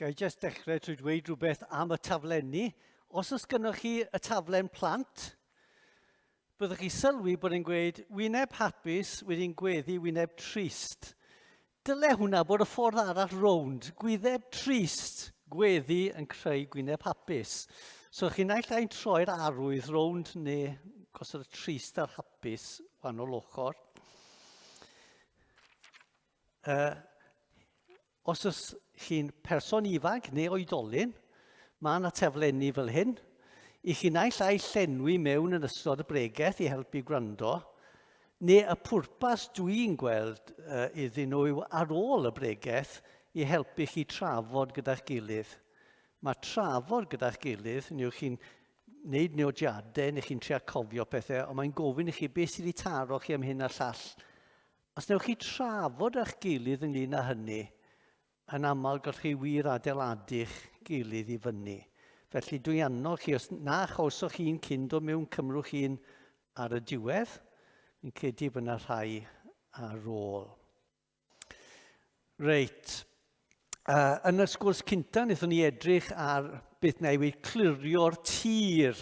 E: Ga i jyst dechrau trwy dweud rhywbeth am y taflenni. Os oes gynnwch chi y taflen plant, byddwch chi sylwi bod e'n gweud wyneb hapus wedi'n gweddu wyneb trist. Dyle hwnna bod y ffordd arall rownd. Gwyddeb trist, gweddi yn creu gwyneb hapus. So chi naill ai'n troi'r arwydd rownd neu gosod y trist a'r hapus wahanol ochr. Uh, Os oes chi'n person ifanc neu oedolyn, mae yna taflenni fel hyn i chi naill ai llenwi mewn yn ystod y bregeth i helpu gwrando, neu y pwrpas dwi'n gweld uh, iddyn nhw yw ar ôl y bregeth i helpu chi trafod gyda'ch gilydd. Mae trafod gyda'ch gilydd, neu chi'n wneud nodiadau, neu chi'n trio cofio pethau, ond mae'n gofyn i chi beth sydd wedi taro chi am hyn a'r llall. Os wnewch chi trafod â'ch gilydd ynglyn â hynny, yn aml gallwch chi wir adeiladu'ch gilydd i fyny. Felly dwi'n annog chi, os na chawsoch chi'n cyn dod mewn, cymrwch un ar y diwedd. Fi'n credu bod yna rhai ar ôl. Reit. Uh, yn y sgwrs cynta, wnaethon ni edrych ar beth newid clirio'r tir,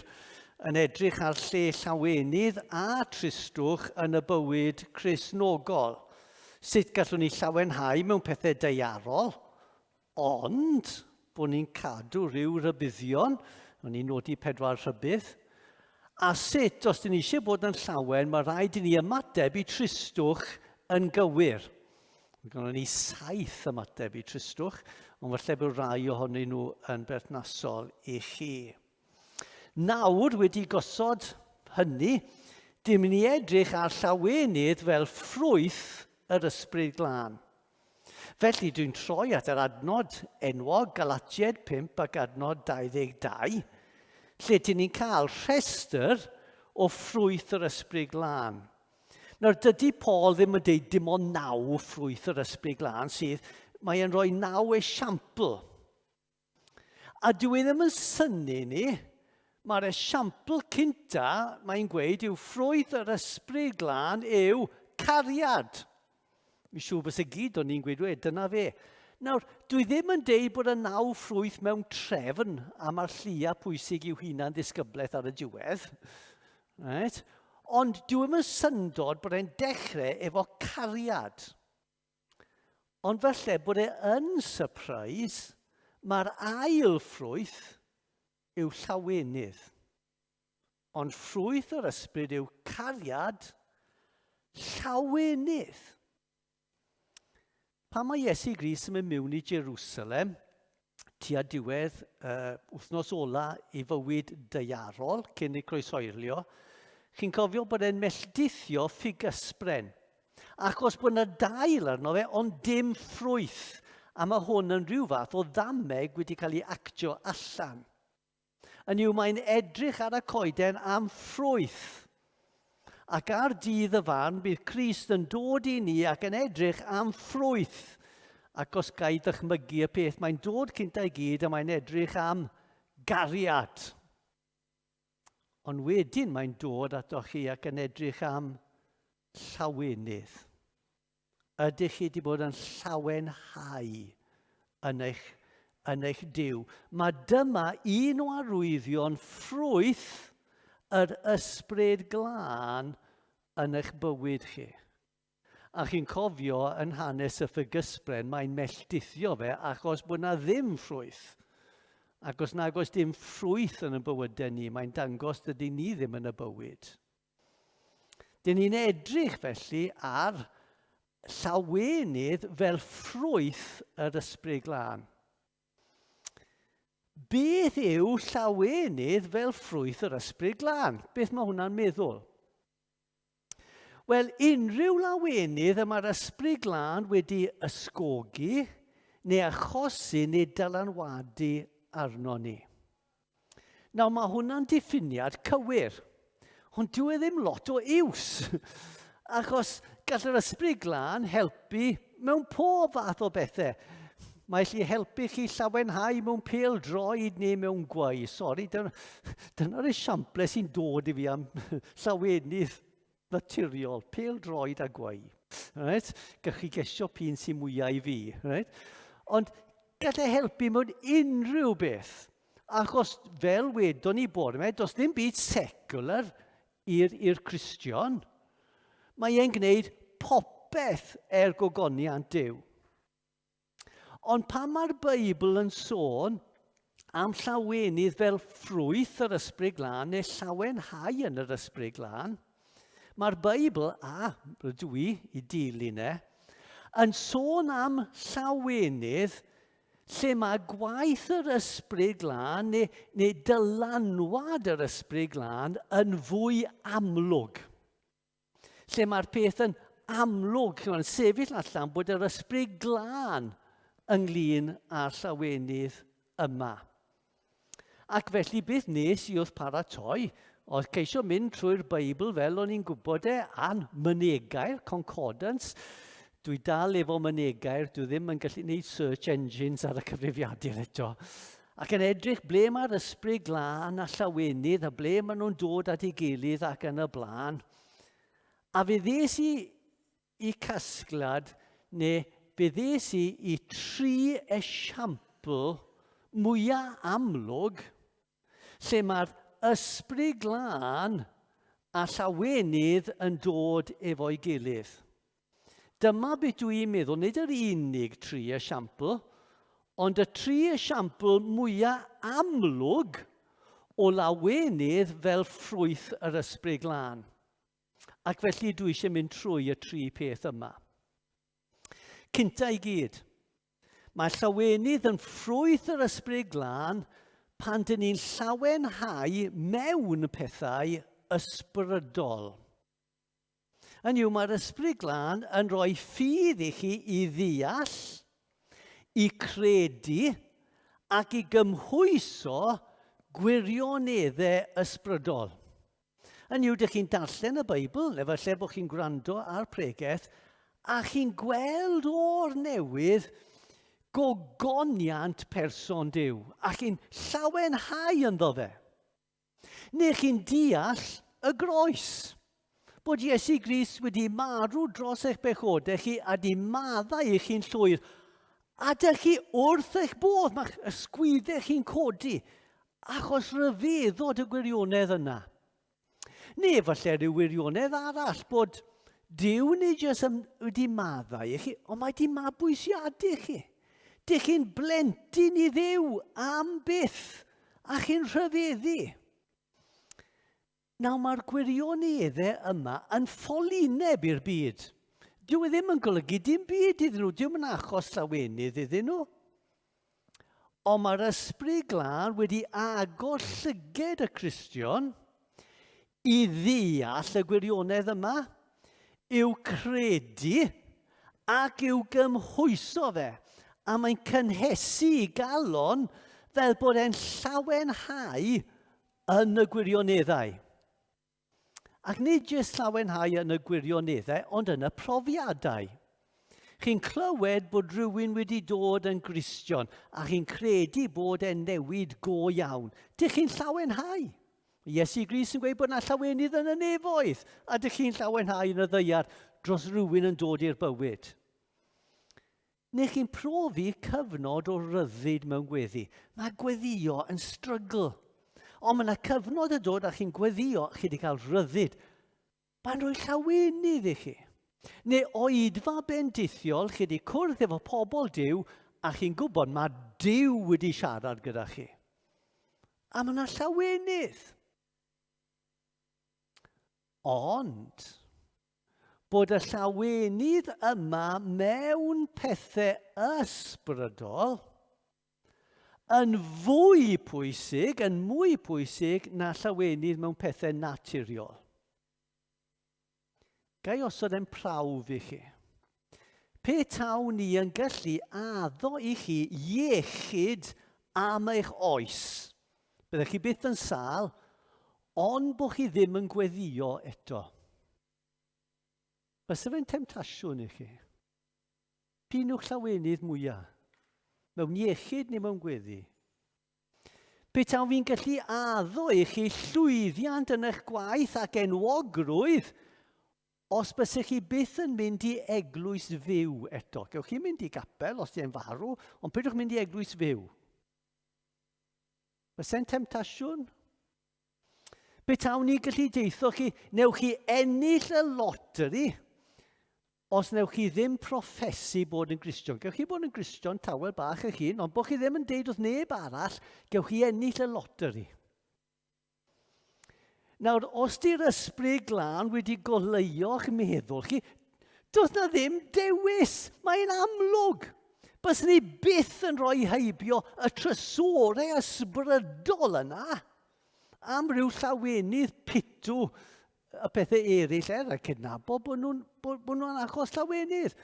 E: yn edrych ar lle llawenydd a tristwch yn y bywyd Cristnogol. Sut gallwn ni llawenhau mewn pethau daearol, ond bod ni'n cadw rhyw rybuddion, o'n ni'n nodi pedwar rhybudd, a sut, os dyn ni eisiau bod yn llawen, mae rhaid i ni ymateb i tristwch yn gywir. Mae gennym ni saith ymateb i tristwch, ond falle bod rhai ohonyn nhw yn berthnasol i chi. Nawr, wedi gosod hynny, dim ni edrych ar llawenydd fel ffrwyth yr Ysbryd Glân. Felly dwi'n troi at yr adnod enwog Galatiaid 5 ac adnod 22, lle dyn ni'n cael rhestr o ffrwyth yr Ysbryd Glân. Nawr, dydy Paul ddim yn deud dim ond naw ffrwyth yr Ysbryd Glân sydd, mae e'n rhoi naw esiampl. A dwi e ddim yn synnu ni, mae'r esiampl cynta, mae'n gweud, yw ffrwyth yr Ysbryd Glân yw cariad. Mi'n siŵr bys y gyd o'n ni'n gweud, we, dyna fe. Nawr, dwi ddim yn deud bod y naw ffrwyth mewn trefn a mae'r llia pwysig i'w hunan ddisgyblaeth ar y diwedd. Right? Ond dyw e'm yn syndod bod e'n dechrau efo cariad. Ond falle bod e yn surprise, mae'r ail ffrwyth yw llawenydd. Ond ffrwyth yr ysbryd yw cariad, llawenydd. Pan mae Iesu Grist yn mynd mewn i Jerusalem, tua diwedd uh, wythnos ola i fywyd daearol cyn ei croesoelio, chi'n cofio bod e'n melldithio ffigysbren. Achos bod yna dail arno fe, ond dim ffrwyth. A mae hwn yn rhyw fath o ddameg wedi cael ei actio allan. Yn yw mae'n edrych ar y coeden am ffrwyth. Ac ar dydd y farn bydd Crist yn dod i ni ac yn edrych am ffrwyth. Ac os ga i ddychmygu y peth, mae'n dod cynta i gyd a mae'n edrych am gariad. Ond wedyn mae'n dod atoch chi ac yn edrych am llawenydd. Ydych chi wedi bod yn llawenhau yn eich, yn eich Duw? Mae dyma un o arwyddion ffrwyth yr ysbryd glân yn eich bywyd chi. A chi'n cofio yn hanes y ffigysbren, mae'n melldithio fe achos bod na ddim ffrwyth. Ac os nag oes dim ffrwyth yn y bywydau ni, mae'n dangos dydy ni ddim yn y bywyd. Dyn ni'n edrych felly ar llawenydd fel ffrwyth yr Ysbryd Glân. Beth yw llawenydd fel ffrwyth yr Ysbryd Glân? Beth mae hwnna'n meddwl? Wel, unrhyw lawenydd y mae'r Ysbryd Glân wedi ysgogi neu achosi neu dylanwadu arno ni. Nawr mae hwnna'n diffiniad cywir, ond dyw e ddim lot o iws, achos gall yr Ysbryd Glân helpu mewn pob fath o bethau. Mae allu helpu chi llawenhau mewn pêl droed neu mewn gwau. Sori, dyna'r dyna esiample sy'n dod i fi am llawenydd naturiol, pêl droed a gwau. Right? Gallwch chi gesio p'un sy'n mwyaf i fi. Right? Ond gall e helpu mewn unrhyw beth. Achos fel wedon ni bore yma, does ddim byd secular i'r Cristion. Mae e'n gwneud popeth er gogoniant Duw. Ond pan mae'r Beibl yn sôn am llawenydd fel ffrwyth yr Ysbryd Glân neu llawenhau yn yr Ysbryd Glân, mae'r Beibl, a rydw i i dilyn e, yn sôn am llawenydd lle mae gwaith yr Ysbryd Glân neu, neu dylanwad yr Ysbryd Glân yn fwy amlwg. Lle mae'r peth yn amlwg, lle mae'n sefyll allan bod yr Ysbryd Glân ynglyn â'r llawenydd yma. Ac felly beth nes i wrth paratoi oedd ceisio mynd trwy'r Beibl fel o'n i'n gwybod e, a'n mynegair, concordance. Dwi dal efo mynegair, dwi ddim yn gallu gwneud search engines ar y cyfrifiadur eto. Ac yn edrych ble mae'r ysbryd glân a llawenydd a ble maen nhw'n dod at ei gilydd ac yn y blaen. A fe ddes i i casgliad, neu fe ddes i i tri esiampl mwyaf amlwg lle mae'r ysbryd glân a llawenydd yn dod efo'i gilydd. Dyma beth dwi'n meddwl, nid yr unig tri esiampl, ond y tri esiampl mwyaf amlwg o lawenydd fel ffrwyth yr ysbryd glân. Ac felly dwi eisiau mynd trwy y tri peth yma. Cynta i gyd, mae llawenydd yn ffrwyth yr ysbryd glân pan dyn ni'n llawenhau mewn pethau ysbrydol. Yn yw, mae'r ysbryd glân yn rhoi ffydd i chi i ddeall, i credu ac i gymhwyso gwirioneddau ysbrydol. Yn yw, dych chi'n darllen y Beibl, neu falle bod chi'n gwrando ar pregeth, a chi'n gweld o'r newydd gogoniant person Duw, a chi'n llawenhau ynddo fe. Neu chi'n deall y groes, bod Iesu Grist wedi marw dros eich bechodau chi a di maddau i chi'n llwyr. A dych chi wrth eich bodd, mae'ch ysgwyddau chi'n codi, Achos rhyfeddod y gwirionedd yna. Neu falle rhyw wirionedd arall bod Duw nid jyst wedi maddau i chi, ond mae wedi mabwysiadu chi. Dych chi'n blentyn i Dduw am byth, a chi'n rhyfeddu. Nawr mae'r gwirioneddau yma yn ffolineb i'r byd. Dyw e ddim yn golygu dim byd iddyn nhw, dyw yn achos llawenydd iddyn nhw. Ond mae'r ysbryd glân wedi agor llyged y Cristion i ddeall y gwirionedd yma, i'w credu ac i'w gymhwyso fe. A mae'n cynhesu i galon fel bod e'n llawenhau yn y gwirioneddau. Ac nid jyst llawenhau yn y gwirioneddau, ond yn y profiadau. Chi'n clywed bod rhywun wedi dod yn Gristion a chi'n credu bod e'n newid go iawn. Dych chi'n llawenhau. Iesu Grist yn gweud bod yna llawenydd yn y nefoedd a dych chi'n llawenhau yn y ddaear dros rhywun yn dod i'r bywyd. Neu chi'n profi cyfnod o ryddid mewn gweddi. Mae gweddio yn strygl. Ond mae yna cyfnod yn dod a chi'n gweddio, chi wedi cael rhyddid. Mae'n rhoi llawenydd i chi. Neu oedfa bendithiol, chi wedi cwrdd efo pobl Duw a chi'n gwybod mae Duw wedi siarad gyda chi. A mae yna llawenydd. Ond, bod y llawenydd yma mewn pethau ysbrydol yn fwy pwysig, yn mwy pwysig na llawenydd mewn pethau naturiol. Ga i osod e'n prawf i chi? Pe tawn ni yn gallu addo i chi iechyd am eich oes, byddech chi byth yn sâl, ond bod chi ddim yn gweddio eto. Fysa fe'n temtasiwn i chi? P'un yw'ch llawenydd mwyaf? Mewn iechyd neu mewn gweddi? Pe taw fi'n gallu addo i chi llwyddiant yn eich gwaith ac enwogrwydd, os bysych chi byth yn mynd i eglwys fyw eto. Gewch chi mynd i gapel os di'n farw, ond peidiwch mynd i eglwys fyw. Fyse'n temtasiwn? Be tawn ni gallu deitho chi, newch chi ennill y lottery os newch chi ddim proffesu bod yn Gristion. Gewch chi bod yn Gristion tawel bach eich hun, ond bod chi ddim yn deud wrth neb arall, gewch chi ennill y lottery. Nawr, os di'r ysbryd glân wedi goleuo'ch meddwl chi, does na ddim dewis. Mae'n amlwg. Bys ni byth yn rhoi heibio y trysorau ysbrydol yna am ryw llawenydd pitw y pethau eraill er a cydnabod bod nhw'n bod, bod nhw achos llawenydd.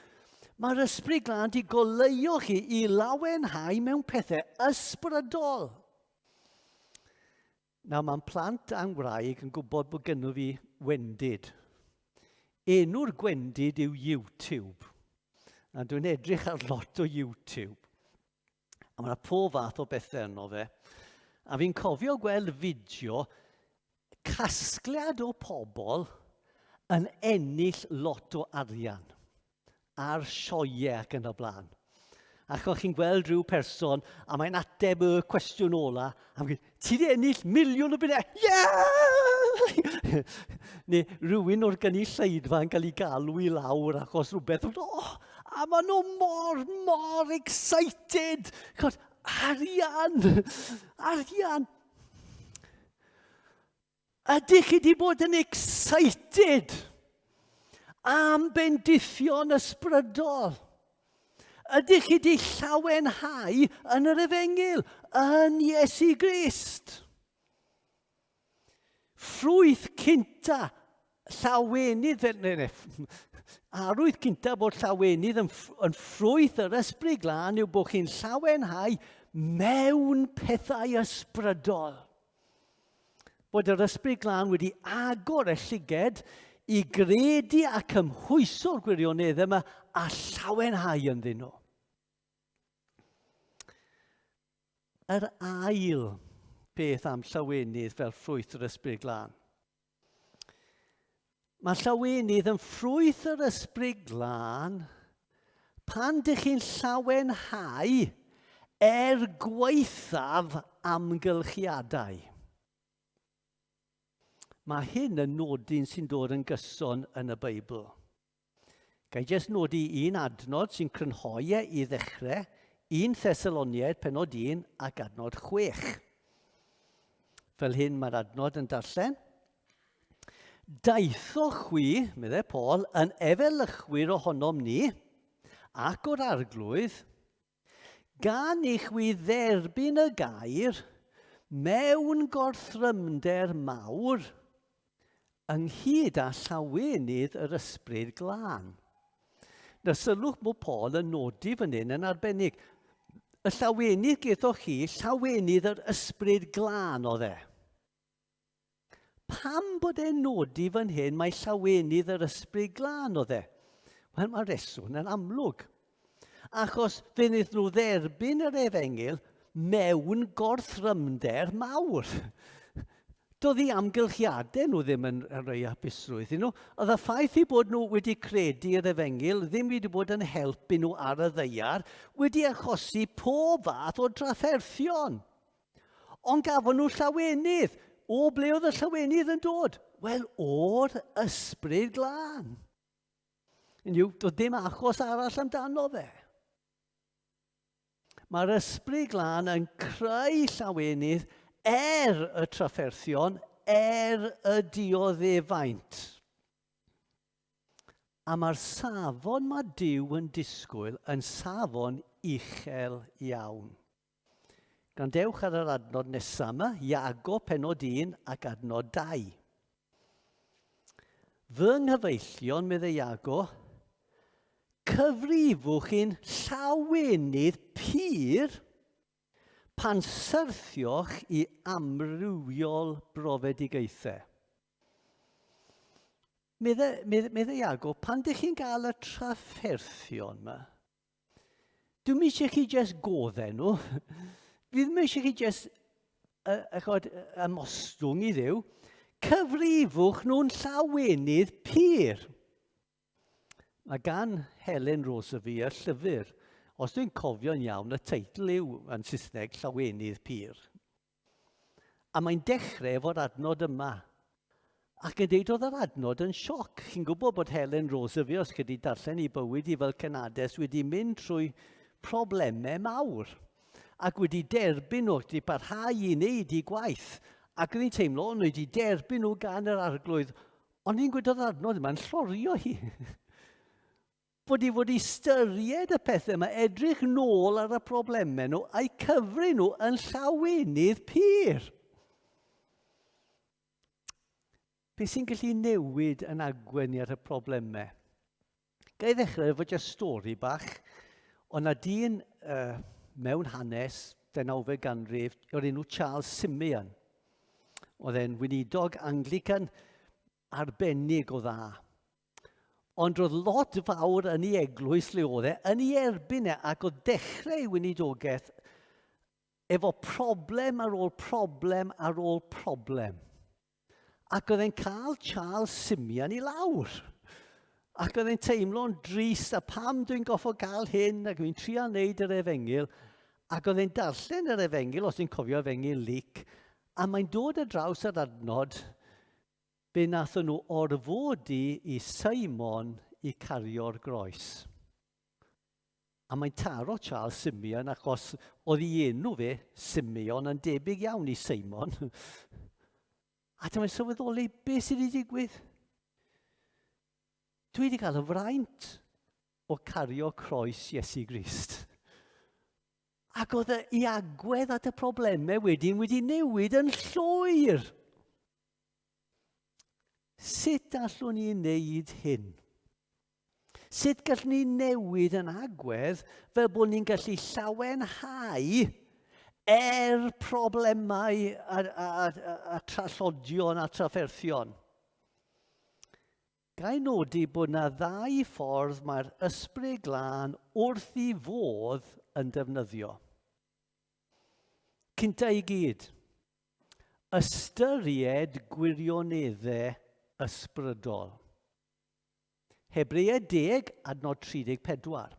E: Mae'r ysbryd glân di goleuo chi i lawenhau mewn pethau ysbrydol. Nawr mae'n plant a'n wraig yn gwybod bod gynno fi wendid. Enw'r gwendid yw YouTube. A dwi'n edrych ar lot o YouTube. A mae yna pob fath o bethau yno fe. A fi'n cofio gweld fideo casgliad o pobl yn ennill lot o arian. ar sioeau ac yn y blaen. Ac o'ch chi'n gweld rhyw person a mae'n ateb y cwestiwn ola, a mae'n ti di ennill miliwn o bunnau, yeah! Neu rhywun o'r gynulleidfa yn cael ei galw i lawr achos rhywbeth, oh, a maen nhw mor, mor excited! Chos, arian! Arian! Ydych chi wedi bod yn excited am bendithion ysbrydol? Ydych chi wedi llawenhau yn yr efengyl, yn Iesu Grist? Ffrwyth cynta llawenydd, fel, neu, neu, arwydd cynta bod llawenydd yn, yn ffrwyth yr ysbryd glân yw bod chi'n llawenhau mewn pethau ysbrydol. Bod yr Ysbryd Glân wedi agor y llyged i gredu a cymhwyso'r gwirioneddau yma a llawenhau ynddyn nhw. Yr ail beth am llawenydd fel ffrwyth yr Ysbryd Glân. Mae llawenydd yn ffrwyth yr Ysbryd Glân pan dych chi'n llawenhau er gwaethaf amgylchiadau. Mae hyn yn nodyn sy'n dod yn gyson yn y Beibl. Ga i jyst nodi un adnod sy'n crynhoi e i ddechrau, 1 Thessaloniaid penod 1 ac adnod 6. Fel hyn mae'r adnod yn darllen. Daethoch chwi, meddai Paul, yn efelychwyr ohonom ni, ac o'r arglwydd, gan i chwi dderbyn y gair mewn gorthrymder mawr, ynghyd â llawenydd yr Ysbryd Glân. Nawr sylwch bod Paul yn nodi fan hyn yn arbennig. Y llawenydd gethoch chi, llawenydd yr Ysbryd Glân oedd e. Pam bod e'n nodi fan hyn mae llawenydd yr Ysbryd Glân oedd e? Wel, mae'r reswm yn amlwg. Achos fe wnaeth nhw dderbyn yr efengyl mewn gorthrymder mawr. Doedd eu amgylchiadau nhw ddim yn rhoi hapusrwydd i nhw. Oedd y ffaith eu bod nhw wedi credu yr efengyl ddim wedi bod yn helpu nhw ar y ddaear wedi achosi pob fath o drafferthion. Ond gafon nhw llawenydd. O ble oedd y llawenydd yn dod? Wel, o'r ysbryd glân. Hynny yw, doedd dim achos arall amdano fe. Mae'r ysbryd glân yn creu llawenydd er y trafferthion, er y dioddefaint. A mae'r safon mae Duw yn disgwyl yn safon uchel iawn. Gwrandewch ar yr adnod nesaf yma, Iago penod 1 ac adnod 2. Fy nghyfeillion, meddai Iago, cyfrifwch chi'n llawenydd pur pan syrthioch i amrywiol brofedigaethau. Meddai, meddai Iago, pan dych chi'n gael y trafferthion yma, Dwi'm eisiau chi jyst godde nhw. Fi ddim eisiau chi jyst uh, ymostwng i Dduw. Cyfrifwch nhw'n llawenydd pur. Mae gan Helen Rosevi y llyfr. Os dwi'n cofio'n iawn, y teitl yw yn Saesneg Llawenydd Pur. A mae'n dechrau efo'r adnod yma. Ac yn deud oedd yr adnod yn sioc. Chi'n gwybod bod Helen Roosevelt, os chi wedi darllen ei bywyd i fel cenades, wedi mynd trwy problemau mawr. Ac wedi derbyn nhw, wedi parhau i wneud ei gwaith. Ac oedd hi'n teimlo, o'n wedi derbyn nhw gan yr arglwydd. Ond hi'n gweud oedd yr adnod yma'n llorio hi. Bod i fod i styried y pethau yma, edrych nôl ar y problemau nhw a'u cyfri nhw yn llawenydd pur. Be sy'n gallu newid yn agwedd ni ar y problemau? Ga i ddechrau efo jyst stori bach. O na dyn uh, mewn hanes 19fed ganrif o'r enw Charles Simeon. Oedd e'n weinidog Anglican arbennig o dda. Ond roedd lot fawr yn ei eglwys le oedd e, yn ei erbyn e, ac oedd dechrau ei weinidogaeth efo problem ar ôl problem ar ôl problem. Ac oedd e'n cael Charles Simeon i lawr. Ac oedd e'n teimlo'n drist, a pam dwi'n goffo gael hyn, ac dwi'n trio wneud yr efengyl. Ac oedd e'n darllen yr efengyl, os ti'n cofio efengyl Luc, a mae'n dod ar draws yr adnod, be nathon nhw orfodi i Simon i cario'r groes. A mae'n taro Charles Simeon achos oedd ei enw fe, Simeon, yn debyg iawn i Simon. A dyma'n sylweddoli beth sydd wedi digwydd. Dwi wedi cael y fraint o cario croes Iesu Grist. Ac oedd ei agwedd at y problemau wedyn wedi newid yn llwyr. Sut allwn ni wneud hyn? Sut gallwn ni newid yn agwedd fel bod ni'n gallu llawenhau er problemau a, a, a, a trallodion a trafferthion? Ga i nodi bod na ddau ffordd mae'r Ysbryd Glân wrth i fodd yn defnyddio. Cynta i gyd, ystyried gwirioneddau ysbrydol. Hebreaid 10, adnod 34.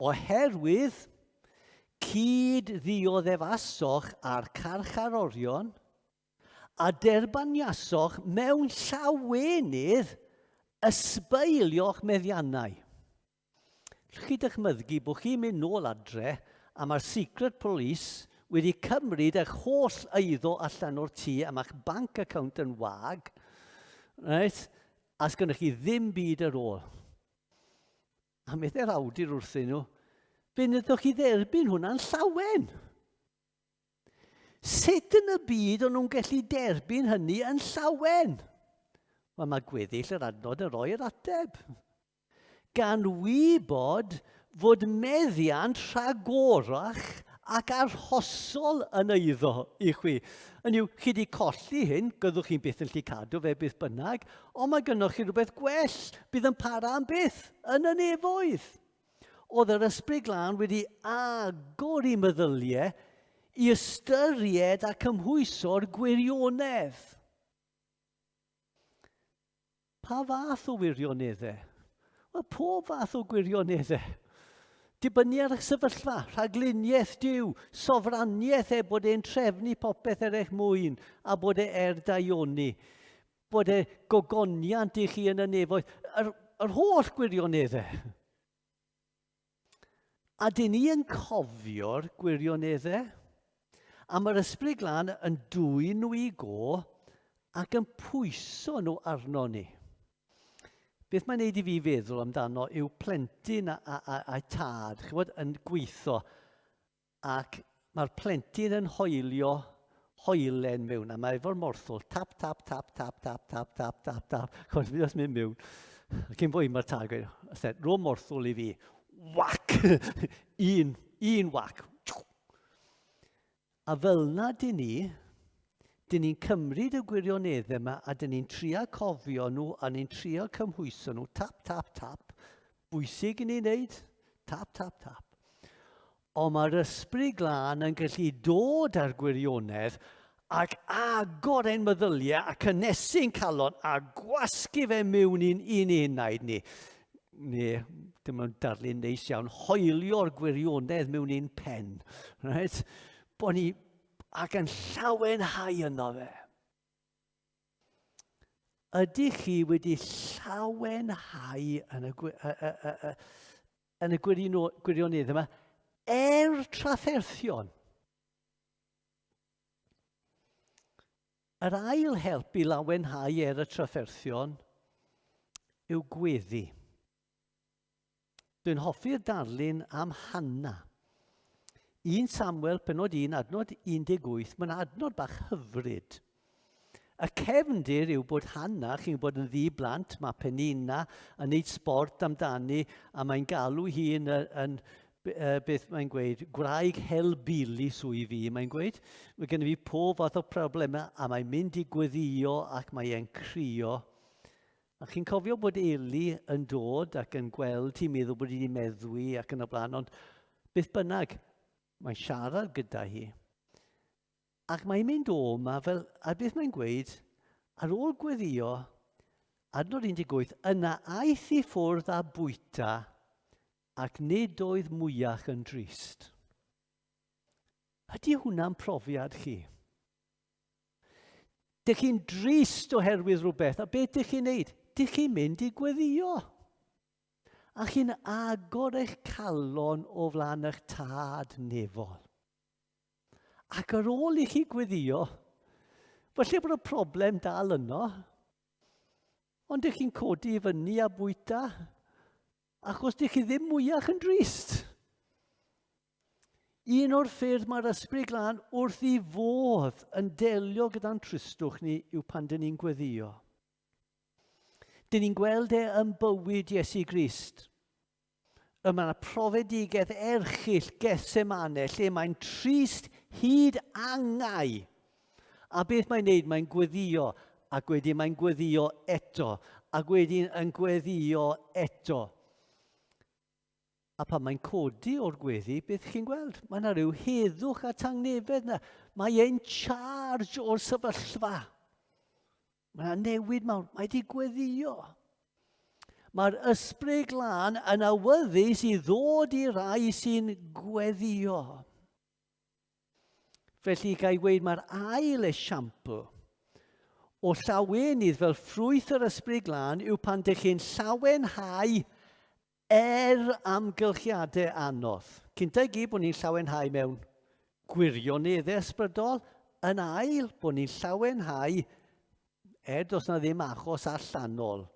E: Oherwydd cyd-ddioddefasoch â'r carcharorion a derbyniasoch mewn llawenydd ysbeilio'ch meddiannau. Allwch chi dychmygu bod chi'n mynd nôl adre a mae'r secret police wedi cymryd eich holl eiddo allan o'r tŷ a mae'ch bank account yn wag, right? A sgynnoch chi ddim byd ar ôl. A meddai'r awdur wrthyn nhw, fe wnaethoch chi dderbyn hwnna'n llawen. Sut yn y byd o'n nhw'n gallu derbyn hynny yn llawen? Wel, mae gweddill yr adnod yn rhoi'r ateb. Gan wybod fod meddiant rhagorach ac arhosol yn eiddo i chwi. Yn yw, chi wedi colli hyn, gyddwch chi'n byth yn lli cadw fe beth bynnag, ond mae gynnoch chi rhywbeth gwell, bydd yn para am byth, yn y nefoedd. Oedd yr Ysbryd Glân wedi agor i meddyliau i ystyried a cymhwyso'r gwirionedd. Pa fath o wirioneddau? Wel, pob fath o gwirioneddau. Dibynnu ar eich sefyllfa, rhagluniaeth Duw, sofraniaeth e bod e'n trefnu popeth er eich mwyn a bod e er daioni, bod e gogoniant i chi yn y nefoedd, yr, yr holl gwirioneddau. A dyn ni yn cofio'r gwirioneddau, a mae'r Ysbryd Glân yn dwyn nhw i go ac yn pwyso nhw arno ni. Beth mae'n neud i fi feddwl amdano yw plentyn a, a, a, a tad, chybod, yn gweithio Ac mae'r plentyn yn hoelio hoelen mewn, a mae efo'r morthwl, tap, tap, tap, tap, tap, tap, tap, tap, tap, chos mi os mynd mewn. A cyn fwy mae'r tad gweud, said, ro morthwl i fi, whack, un, un whack. A fel na dyn ni, dyn ni'n cymryd y gwirioneddau yma a dyn ni'n trio cofio nhw a ni'n trio cymhwyso nhw, tap, tap, tap, bwysig i ni wneud, tap, tap, tap. Ond mae'r Ysbryd Glân yn gallu dod â'r gwirionedd ac agor ein meddyliau a cynnesu'n calon a gwasgu fe mewn i'n un enaid ni. Ne, dim ond darlun neis iawn, hoelio'r gwirionedd mewn un pen. Right? Bo ni... Ac yn llawenhau yno fe. Ydych chi wedi llawenhau yn y, yn y gwirionedd yma er trafferthion? Yr ail help i lawenhau er y trafferthion yw gweddi. Dwi'n hoffi'r darlun am Hanna. 1 Samuel penod 1 adnod 18, mae'n adnod bach hyfryd. Y cefndir yw bod Hanna, chi'n gwybod, yn ddi blant, mae Penina yn neud sbort amdani a mae'n galw hi yn, yn beth mae'n gweud, gwraig helbulus wyf fi, mae'n gweud. Mae gen i fi pob fath o problemau a mae'n mynd i gweddio ac mae e'n crio. A chi'n cofio bod Eli yn dod ac yn gweld hi'n meddwl bod hi wedi meddwi ac yn y blaen, ond beth bynnag, mae'n siarad gyda hi. Ac mae'n mynd o yma fel, a beth mae'n gweud, ar ôl gweddio, adnod 18, yna aeth i ffwrdd a bwyta, ac nid oedd mwyach yn drist. Ydy hwnna'n profiad chi? Dych chi'n drist oherwydd rhywbeth, a beth dych chi'n neud? Dych chi'n mynd i gweddio. A chi'n agor eich calon o flaen eich tad nefol. Ac ar ôl i chi gweddio, falle bod y problem dal yno, ond dych chi'n codi i fyny a bwyta, Achos dych chi ddim mwyach yn drist. Un o'r ffyrdd mae'r Ysbryd Glân wrth i fodd yn delio gyda'n tristwch ni yw pan dyn ni'n gweddio. Dyn ni'n gweld e yn bywyd Iesu Grist. Y mae yna profedigaeth erchyll Gethsemane lle mae'n trist hyd angau. A beth mae'n neud? Mae'n gweddio, ac wedyn mae'n gweddio eto, ac wedyn yn gweddio eto. A pan mae'n codi o'r gweddi, beth chi'n gweld? Mae yna rhyw heddwch a tangnefedd yna. Mae e'n charge o'r sefyllfa. Mae yna newid mawr. Mae wedi gweddio. Mae'r ysbryd glân yn awyddus i ddod i rai sy'n gweddio. Felly, ga i weud mae'r ail esiampl o llawenydd fel ffrwyth yr Ysbryd Glân yw pan dych chi'n llawenhau er amgylchiadau anodd. Cynta i gyd bod ni'n llawenhau mewn gwirioneddau ysbrydol, yn ail bod ni'n llawenhau er does na ddim achos allanol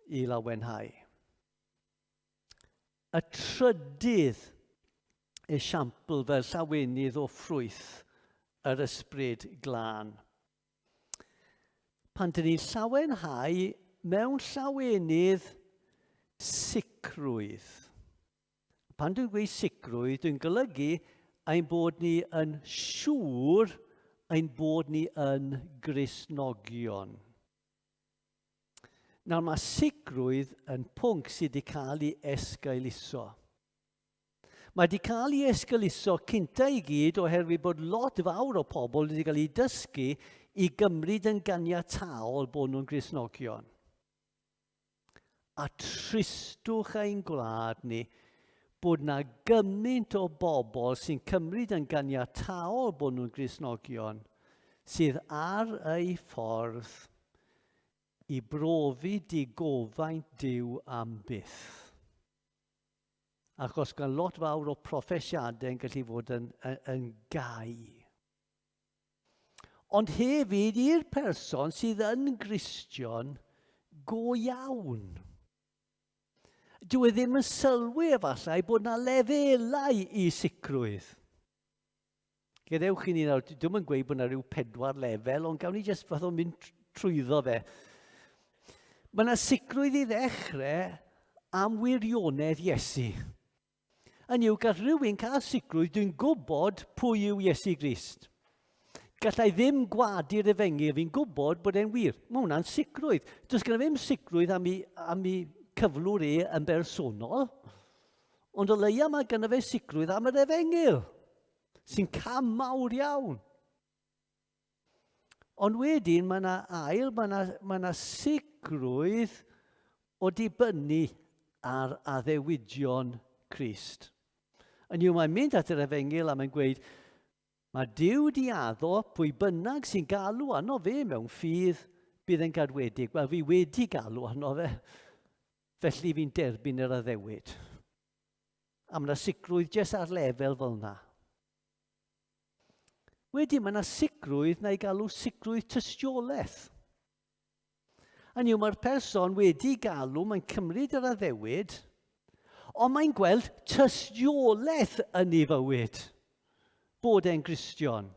E: i lawenhau. Y trydydd esiampl fel llawenydd o ffrwyth yr Ysbryd Glân. Pan dyn ni'n llawenhau mewn llawenydd sicrwydd. Pan dwi'n gweud sicrwydd, dwi'n golygu ein bod ni yn siŵr ein bod ni yn Gristnogion. Nawr mae sicrwydd yn pwnc sydd wedi cael ei esgeuluso. Mae wedi cael ei esgeuluso cynta i gyd oherwydd bod lot fawr o pobl wedi cael eu dysgu i gymryd yn ganiataol bod nhw'n Gristnogion. A tristwch ein gwlad ni bod na gymaint o bobl sy'n cymryd yn ganiataol bod nhw'n Gristnogion sydd ar eu ffordd i brofi digofaint Duw am byth. Achos gan lot fawr o proffesiadau yn gallu fod yn, yn, yn gau. Ond hefyd i'r person sydd yn Gristion go iawn. Dyw e ddim yn sylwi efallai bod na lefelau i sicrwydd. Gadewch i ni nawr, dwi'm yn gweud bod yna rhyw pedwar lefel, ond gawn ni jyst fath o mynd trwyddo fe. Mae yna sicrwydd i ddechrau am wirionedd Iesu. Yn yw, gall rhywun cael sicrwydd, dwi'n gwybod pwy yw Iesu Grist. Gallai ddim gwadu'r efengyl, fi'n gwybod bod e'n wir. Mae hwnna'n sicrwydd. Does gyda ddim sicrwydd am ei, am ei cyflwr e yn bersonol, ond o leia mae gyda fe sicrwydd am yr efengyl sy'n cam mawr iawn. Ond wedyn mae yna ail, mae yna, mae yna sicrwydd o dibynnu ar addewidion Crist. Yn yw, mae'n mynd at yr efengyl a mae'n gweud, Mae Duw di addo pwy bynnag sy'n galw arno fe mewn ffydd, bydd e'n gadwedig. Wel, fi wedi galw arno fe, felly fi'n derbyn yr addewid. A mae yna sicrwydd jyst ar lefel fel yna. Wedyn, mae yna sicrwydd na i galw sicrwydd tystiolaeth. Hynny yw, mae'r person wedi galw, mae'n cymryd yr addewid, ond mae'n gweld tystiolaeth yn ei fywyd bod e'n Gristion.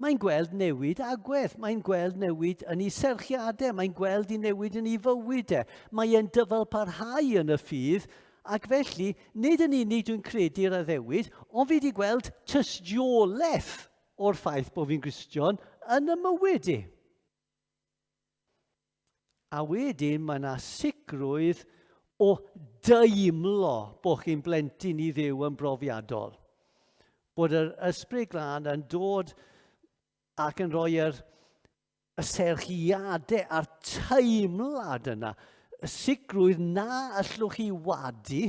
E: Mae'n gweld newid agwedd, mae'n gweld newid yn ei serchiadau, mae'n gweld ei newid yn ei fywyd e. Mae e'n dyfal parhau yn y ffydd, ac felly, nid yn unig dwi'n credu'r addewid, ond fi wedi gweld tystiolaeth o'r ffaith bod fi'n Gristion yn y mywyd i. A wedyn mae yna sicrwydd o deimlo bod chi'n blentyn i Dduw yn brofiadol. Bod yr Ysbryd Glân yn dod ac yn rhoi yr y serchiadau a'r teimlad yna, y sicrwydd na allwch chi wadu,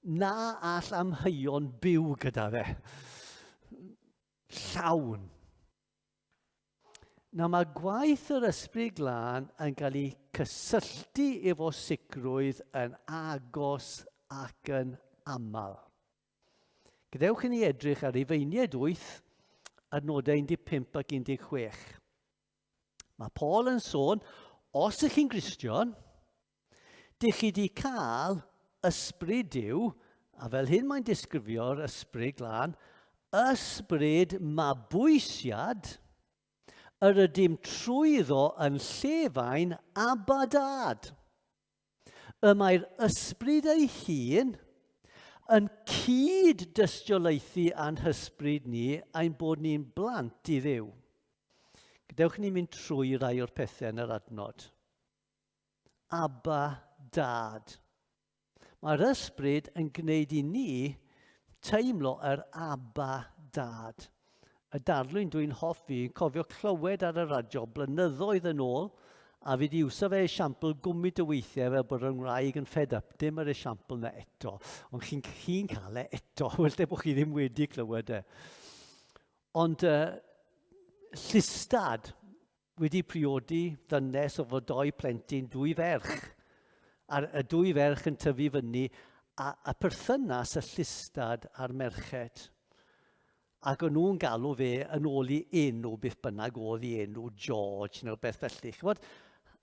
E: na all amheuon byw gyda fe. Llawn. Nawr mae gwaith yr Ysbryd Glân yn cael ei cysylltu efo sicrwydd yn agos ac yn aml. Gadewch i ni edrych ar Rufeiniaid 8, adnodau 15 ac 16. Mae Paul yn sôn, os ych chi'n Gristion, dych chi wedi cael ysbryd Duw, a fel hyn mae'n disgrifio'r ysbryd glân, ysbryd mabwysiad, yr ydym trwyddo yn llefain Abba Dad. Y mae'r ysbryd ei hun yn cyd-dystiolaethu â'n hysbryd ni ein bod ni'n blant i Dduw. Gadewch i ni mynd trwy rai o'r pethau yn yr adnod. Abba, Dad. Mae'r ysbryd yn gwneud i ni teimlo yr Abba, Dad. Y darlun dwi'n hoffi, cofio clywed ar y radio blynyddoedd yn ôl, a fi di iwso fe esiampl gwmyd o weithiau fel bod yr ngwraig yn fed up, dim yr esiampl na eto, ond chi'n chi cael e eto, well de bod chi ddim wedi clywed e. Ond llystad, wedi priodi ddynes o fod doi plentyn, dwy ferch. A'r y dwy ferch yn tyfu fyny, a, a perthynas y llystad a'r merched. Ac o'n nhw'n galw fe yn ôl i enw, beth bynnag oedd i enw, George neu beth felly. Chybod?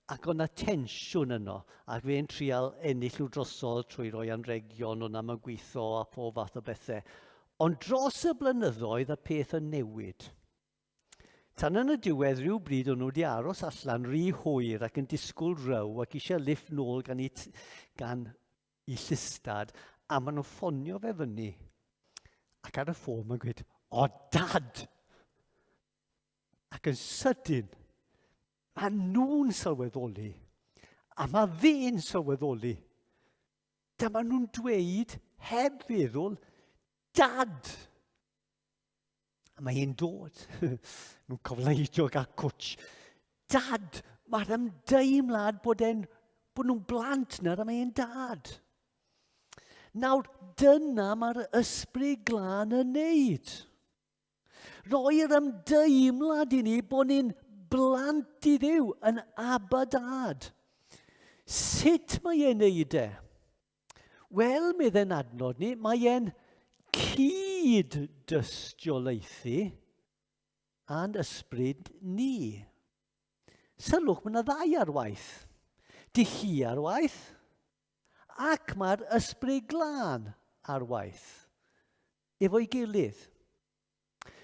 E: Ac o'na tensiwn yno, ac fe'n trial ennill nhw drosodd trwy roi anregion o'n am y gweithio a pob fath o bethau. Ond dros y blynyddoedd y peth yn newid. Tan yn y diwedd rhyw bryd o'n nhw wedi aros allan rhy hwyr ac yn disgwyl row ac eisiau lift nôl gan i, gan i llystad a maen nhw'n ffonio fe fyny. Ac ar y ffôn mae'n gweud, o dad! Ac yn sydyn, mae nhw'n sylweddoli a mae fe'n sylweddoli. Dyma nhw'n dweud, heb feddwl, dad! A mae e'n dod. Nhw'n cofleidio gael cwtsh. Dad, mae'r ymdeimlad bod, en, bod nhw'n blant nawr a mae e'n dad. Nawr, dyna mae'r ysbryd glân yn neud. Roi'r ymdeimlad i ni bod ni'n blant i Dduw, yn Abba Dad. Sut mae e'n neud e? Wel, meddai'n adnod ni, mae e'n cyd-dystiolaethu a'n ysbryd ni. Sylwch, mae yna ddau ar waith. Di chi ar waith, ac mae'r ysbryd glân ar waith. Efo'i gilydd.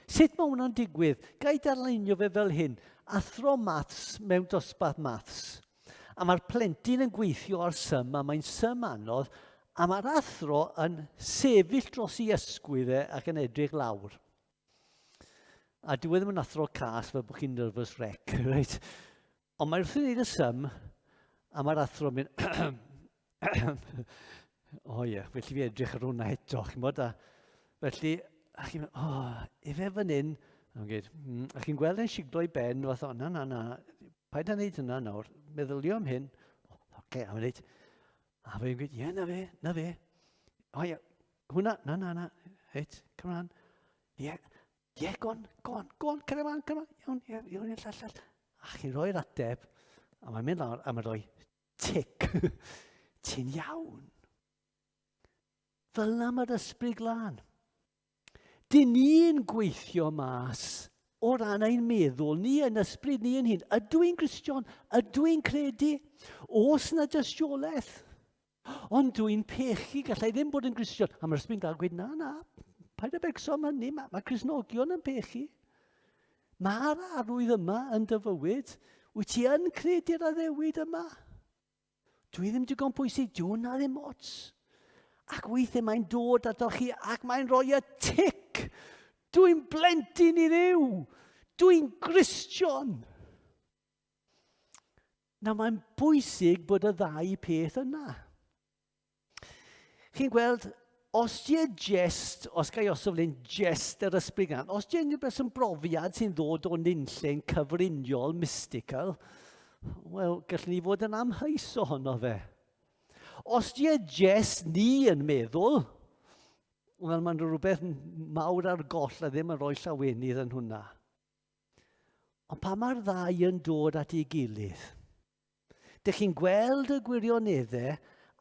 E: Sut mae hwnna'n digwydd? Ga i darlunio fe fel hyn? Athro maths mewn dosbarth maths. A mae'r plentyn yn gweithio ar sym, a mae'n sym anodd, a mae'r athro yn sefyll dros ei ysgwydd e ac yn edrych lawr. A dyw e ddim yn athro cas fel bod chi'n nervous wreck, reit? Ond mae wrth i wneud y sym, a mae'r athro'n mynd, o ie, felly fi edrych ar hwnna eto, chi'n bod, a felly, a chi'n mynd, o, oh, efe fan hyn, a gweud, a chi'n gweld e'n siglo i ben, fath o, na, na, na, paid â wneud hynna nawr, meddylio am hyn, oce, okay, a mae'n dweud, a fe'n gweud, ie, na fe, na fe, o ie, hwnna, na, na, na, reit, come on, ie, yeah. Ie, yeah, go on, go on, go on, cyrra ymlaen, cyrra ymlaen. Iawn, ie, iawn, ie, llall, llall. A chi'n rhoi'r ateb, a mae'n mynd lawr, a mae'n rhoi tic. Ti'n iawn. Fel yna mae'r ysbryd glân. Dyn ni'n gweithio mas o ran ein meddwl ni, yn ysbryd ni yn hun. Ydw i'n Gristion? Ydw i'n credu? Oes na dystiolaeth? Ond dw i'n pechu, gallai ddim bod yn Gristion. A mae'r ysbryd yn gweud, na, na, paid â becso am hynny, mae, mae Cristnogion yn pechu. Mae'r arwydd yma yn dy fywyd. Wyt ti yn credu'r addewid yma? Dwi ddim digon pwysig, dwi hwnna ddim ots. Ac weithiau mae'n dod atoch chi ac mae'n rhoi y tic. Dwi'n blentyn i Dduw. Dwi'n Gristion. Nawr mae'n bwysig bod y ddau peth yna. Chi'n gweld, os di e jest, os ga i osod fel jest yr ysbryd gan, os di unrhyw beth sy'n brofiad sy'n ddod o nunlle'n cyfriniol, mystical, wel, gallwn ni fod yn amheus ohono fe. Os di e jest ni yn meddwl, wel, mae'n rhywbeth mawr ar goll a ddim yn rhoi llawenydd yn hwnna. Ond pa mae'r ddau yn dod at ei gilydd, dych chi'n gweld y gwirioneddau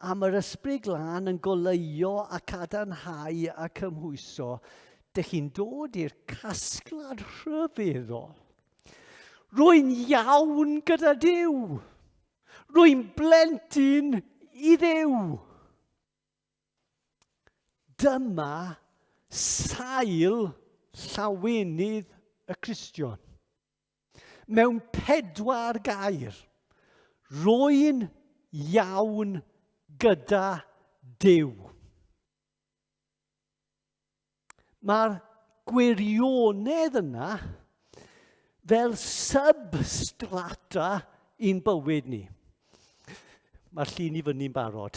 E: am yr ysbryd glân yn goleuo a cadarnhau a cymhwyso, dych chi'n dod i'r casgliad rhyfeddol. Rwy'n iawn gyda Duw. Rwy'n blentyn i Dduw. Dyma sail llawenydd y Cristion. Mewn pedwar gair, rwy'n iawn gyda Duw. Mae'r gwirionedd yna fel substrata i'n bywyd ni. Mae'r llun i fyny'n barod.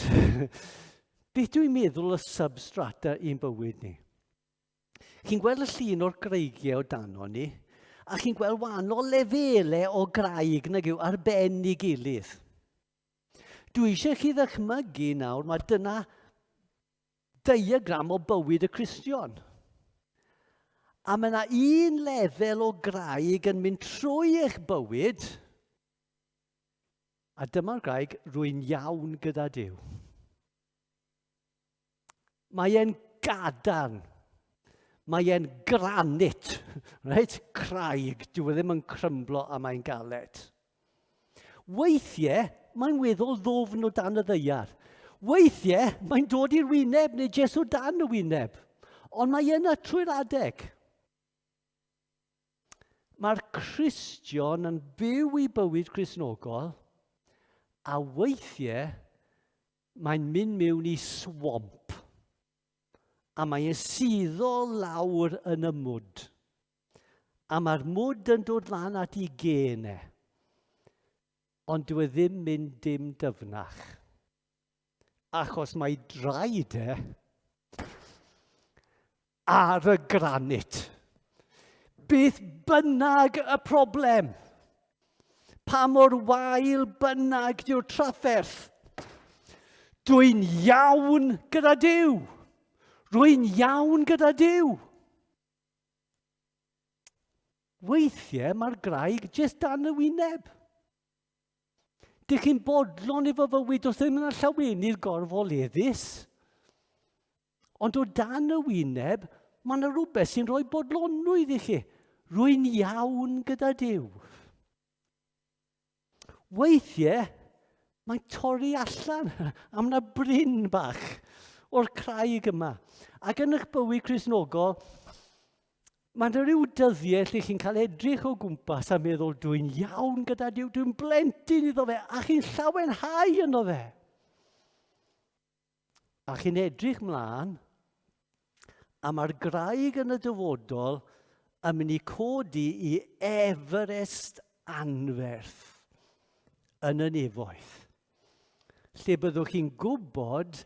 E: Beth dwi'n meddwl y substrata i'n bywyd ni? Chi'n gweld y llun o'r greigiau o dano ni, a chi'n gweld wahanol lefelau o graig nag yw ar ben ei gilydd. Dwi eisiau chi ddychmygu nawr, mae dyna diagram o bywyd y Cristion. A mae yna un lefel o graig yn mynd trwy eich bywyd, a dyma'r graig, rwy'n iawn gyda Duw. Mae e'n gadarn. Mae e'n granit, reit? Craig, dyw e ddim yn crymblo a mae'n galed. Weithiau, mae'n weddol ddwfn o dan y ddaear. Weithiau, mae'n dod i'r wyneb neu jyst o dan y wyneb. Ond mae yna trwy'r adeg. Mae'r Cristion yn byw i bywyd Cristnogol a weithiau mae'n mynd mewn i swamp a mae'n suddo lawr yn y mwd. A mae'r mwd yn dod lan at ei gen e. Ond dyw e ddim mynd dim dyfnach. Achos mae draed e ar y granit. Beth bynnag y problem, pa mor wael bynnag dyw'r trafferth, dwi'n iawn gyda Duw. Rwy'n iawn gyda Duw. Weithiau mae'r graig jyst dan y wyneb. Dych chi'n bodlon efo fywyd, does ddim yna llawenydd gorfoleddus. Ond o dan y wyneb, mae yna rhywbeth sy'n rhoi bodlonrwydd i chi. Rwy'n iawn gyda Duw. Weithiau, mae'n torri allan am na bryn bach o'r craig yma. Ac yn eich bywyd Cristnogol, mae'n rhyw dyddiau lle chi'n cael edrych o gwmpas a meddwl, dwi'n iawn gyda Duw, dwi'n blentyn iddo fe, a chi'n llawenhau yno fe. A chi'n edrych mlaen, a mae'r graig yn y dyfodol yn mynd i codi i Everest anferth yn y nefoedd. Lle byddwch chi'n gwybod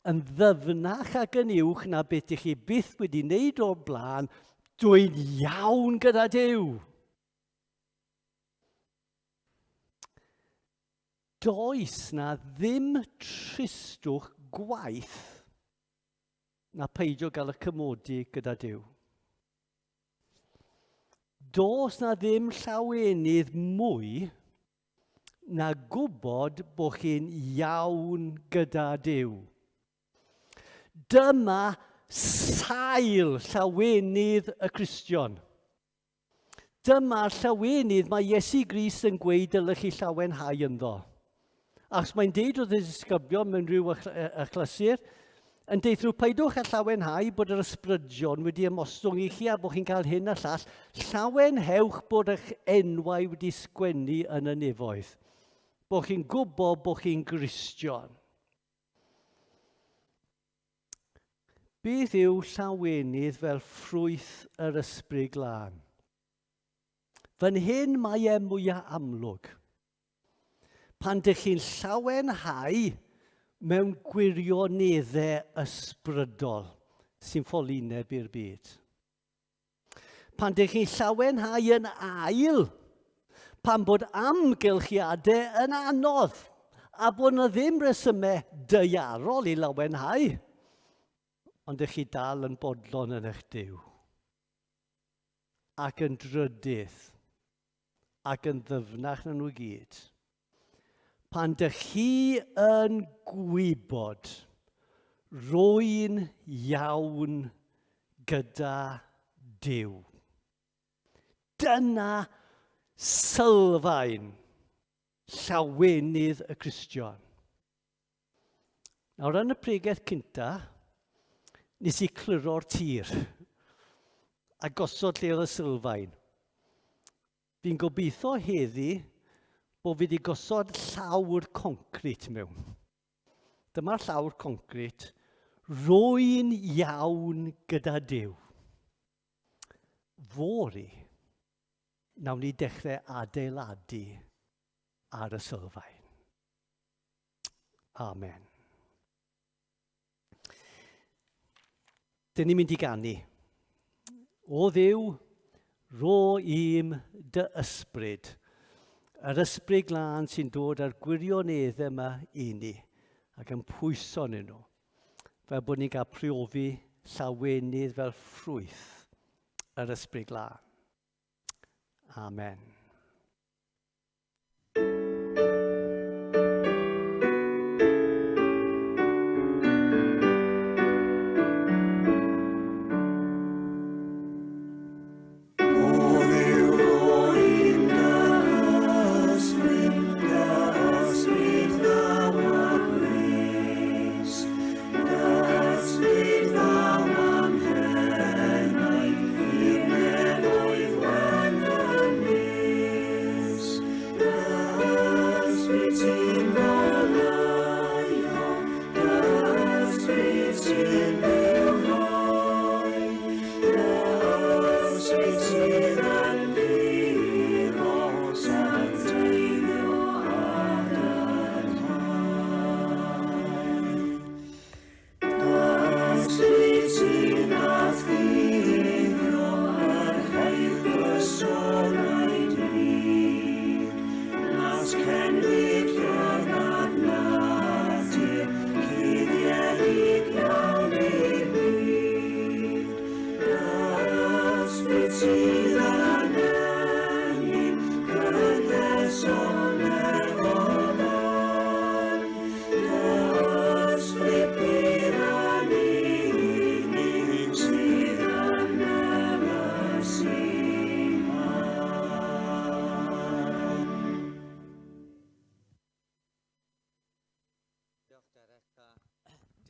E: yn ddyfnach ac yn uwch na beth ych chi byth wedi wneud o'r blaen, dwi'n iawn gyda Duw. Does na ddim tristwch gwaeth na peidio gael y cymodi gyda Duw. Does na ddim llawenydd mwy na gwybod bod chi'n iawn gyda Duw. Dyma sail llawenydd y Cristion. Dyma'r llawenydd mae Iesu Grist yn gweud dylech chi llawenhau ynddo. Achos mae'n deud wrth y disgyblion mewn rhyw achlysur, yn deud nhw, paidwch â llawenhau bod yr ysbrydion wedi ymostwng i chi a bod chi'n cael hyn a llall. Llawenhewch bod eich enwau wedi sgwennu yn y nefoedd. Bod chi'n gwybod bod chi'n Gristion. Beth yw llawenydd fel ffrwyth yr Ysbryd Glân? Fan hyn mae e mwyaf amlwg. Pan dych chi'n llawenhau mewn gwirioneddau ysbrydol sy'n ffolineb i'r byd. Pan dych chi'n llawenhau yn ail, pan bod amgylchiadau yn anodd, a bod yna ddim resymau daearol i lawenhau, ond dych chi dal yn bodlon yn eich Duw. Ac yn drydydd, ac yn ddyfnach na nhw gyd, pan dych chi yn gwybod rwy'n iawn gyda Duw. Dyna sylfaen llawenydd y Cristion. Nawr, yn y pregeth cynta, nes i cliro'r tir a gosod lle oedd y sylfaen. Fi'n gobeithio heddi bod fi wedi gosod llawr concrit mewn. Dyma'r llawr concrit. Rwy'n iawn gyda Duw. Fory, nawn ni dechrau adeiladu ar y sylfaen. Amen. Dyn ni'n mynd i ganu. O Dduw, rho i'm dy ysbryd. Yr ysbryd glân sy'n dod â'r gwirioneddau yma i ni ac yn pwyso arnyn nhw. Fel bod ni'n cael priofi llawenydd fel ffrwyth yr ysbryd glân. Amen.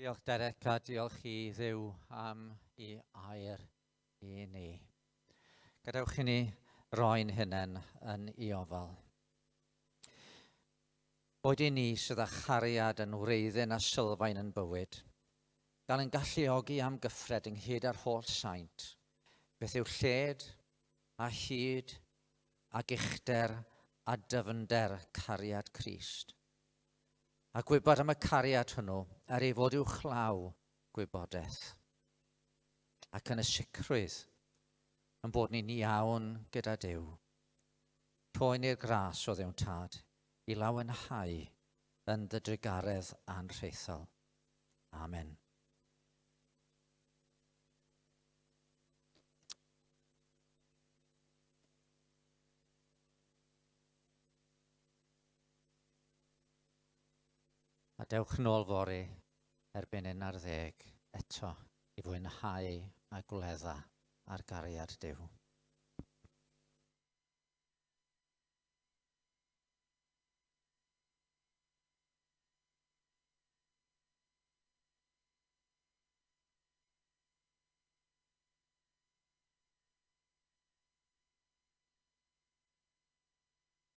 C: Diolch Derek a diolch i Dduw am i air i ni. Gadewch i ni roi'n hunain yn i ofal. Boed i ni sydd â chariad yn wreiddyn a sylfaen yn bywyd, gael ein galluogi am gyffred ynghyd â'r holl saint, beth yw lled a hyd ac uchder a dyfnder cariad Crist. A gwybod am y cariad hwnnw er ei fod uwchlaw gwybodaeth. Ac yn y sicrwydd yn bod ni'n iawn gyda Duw. Rhoi ni'r gras o Dduw'n Tad i lawenhau yn dy drugaredd anrhaethol. Amen. A dewch nôl fory erbyn 11 eto i fwynhau a gwledda ar gariad Duw.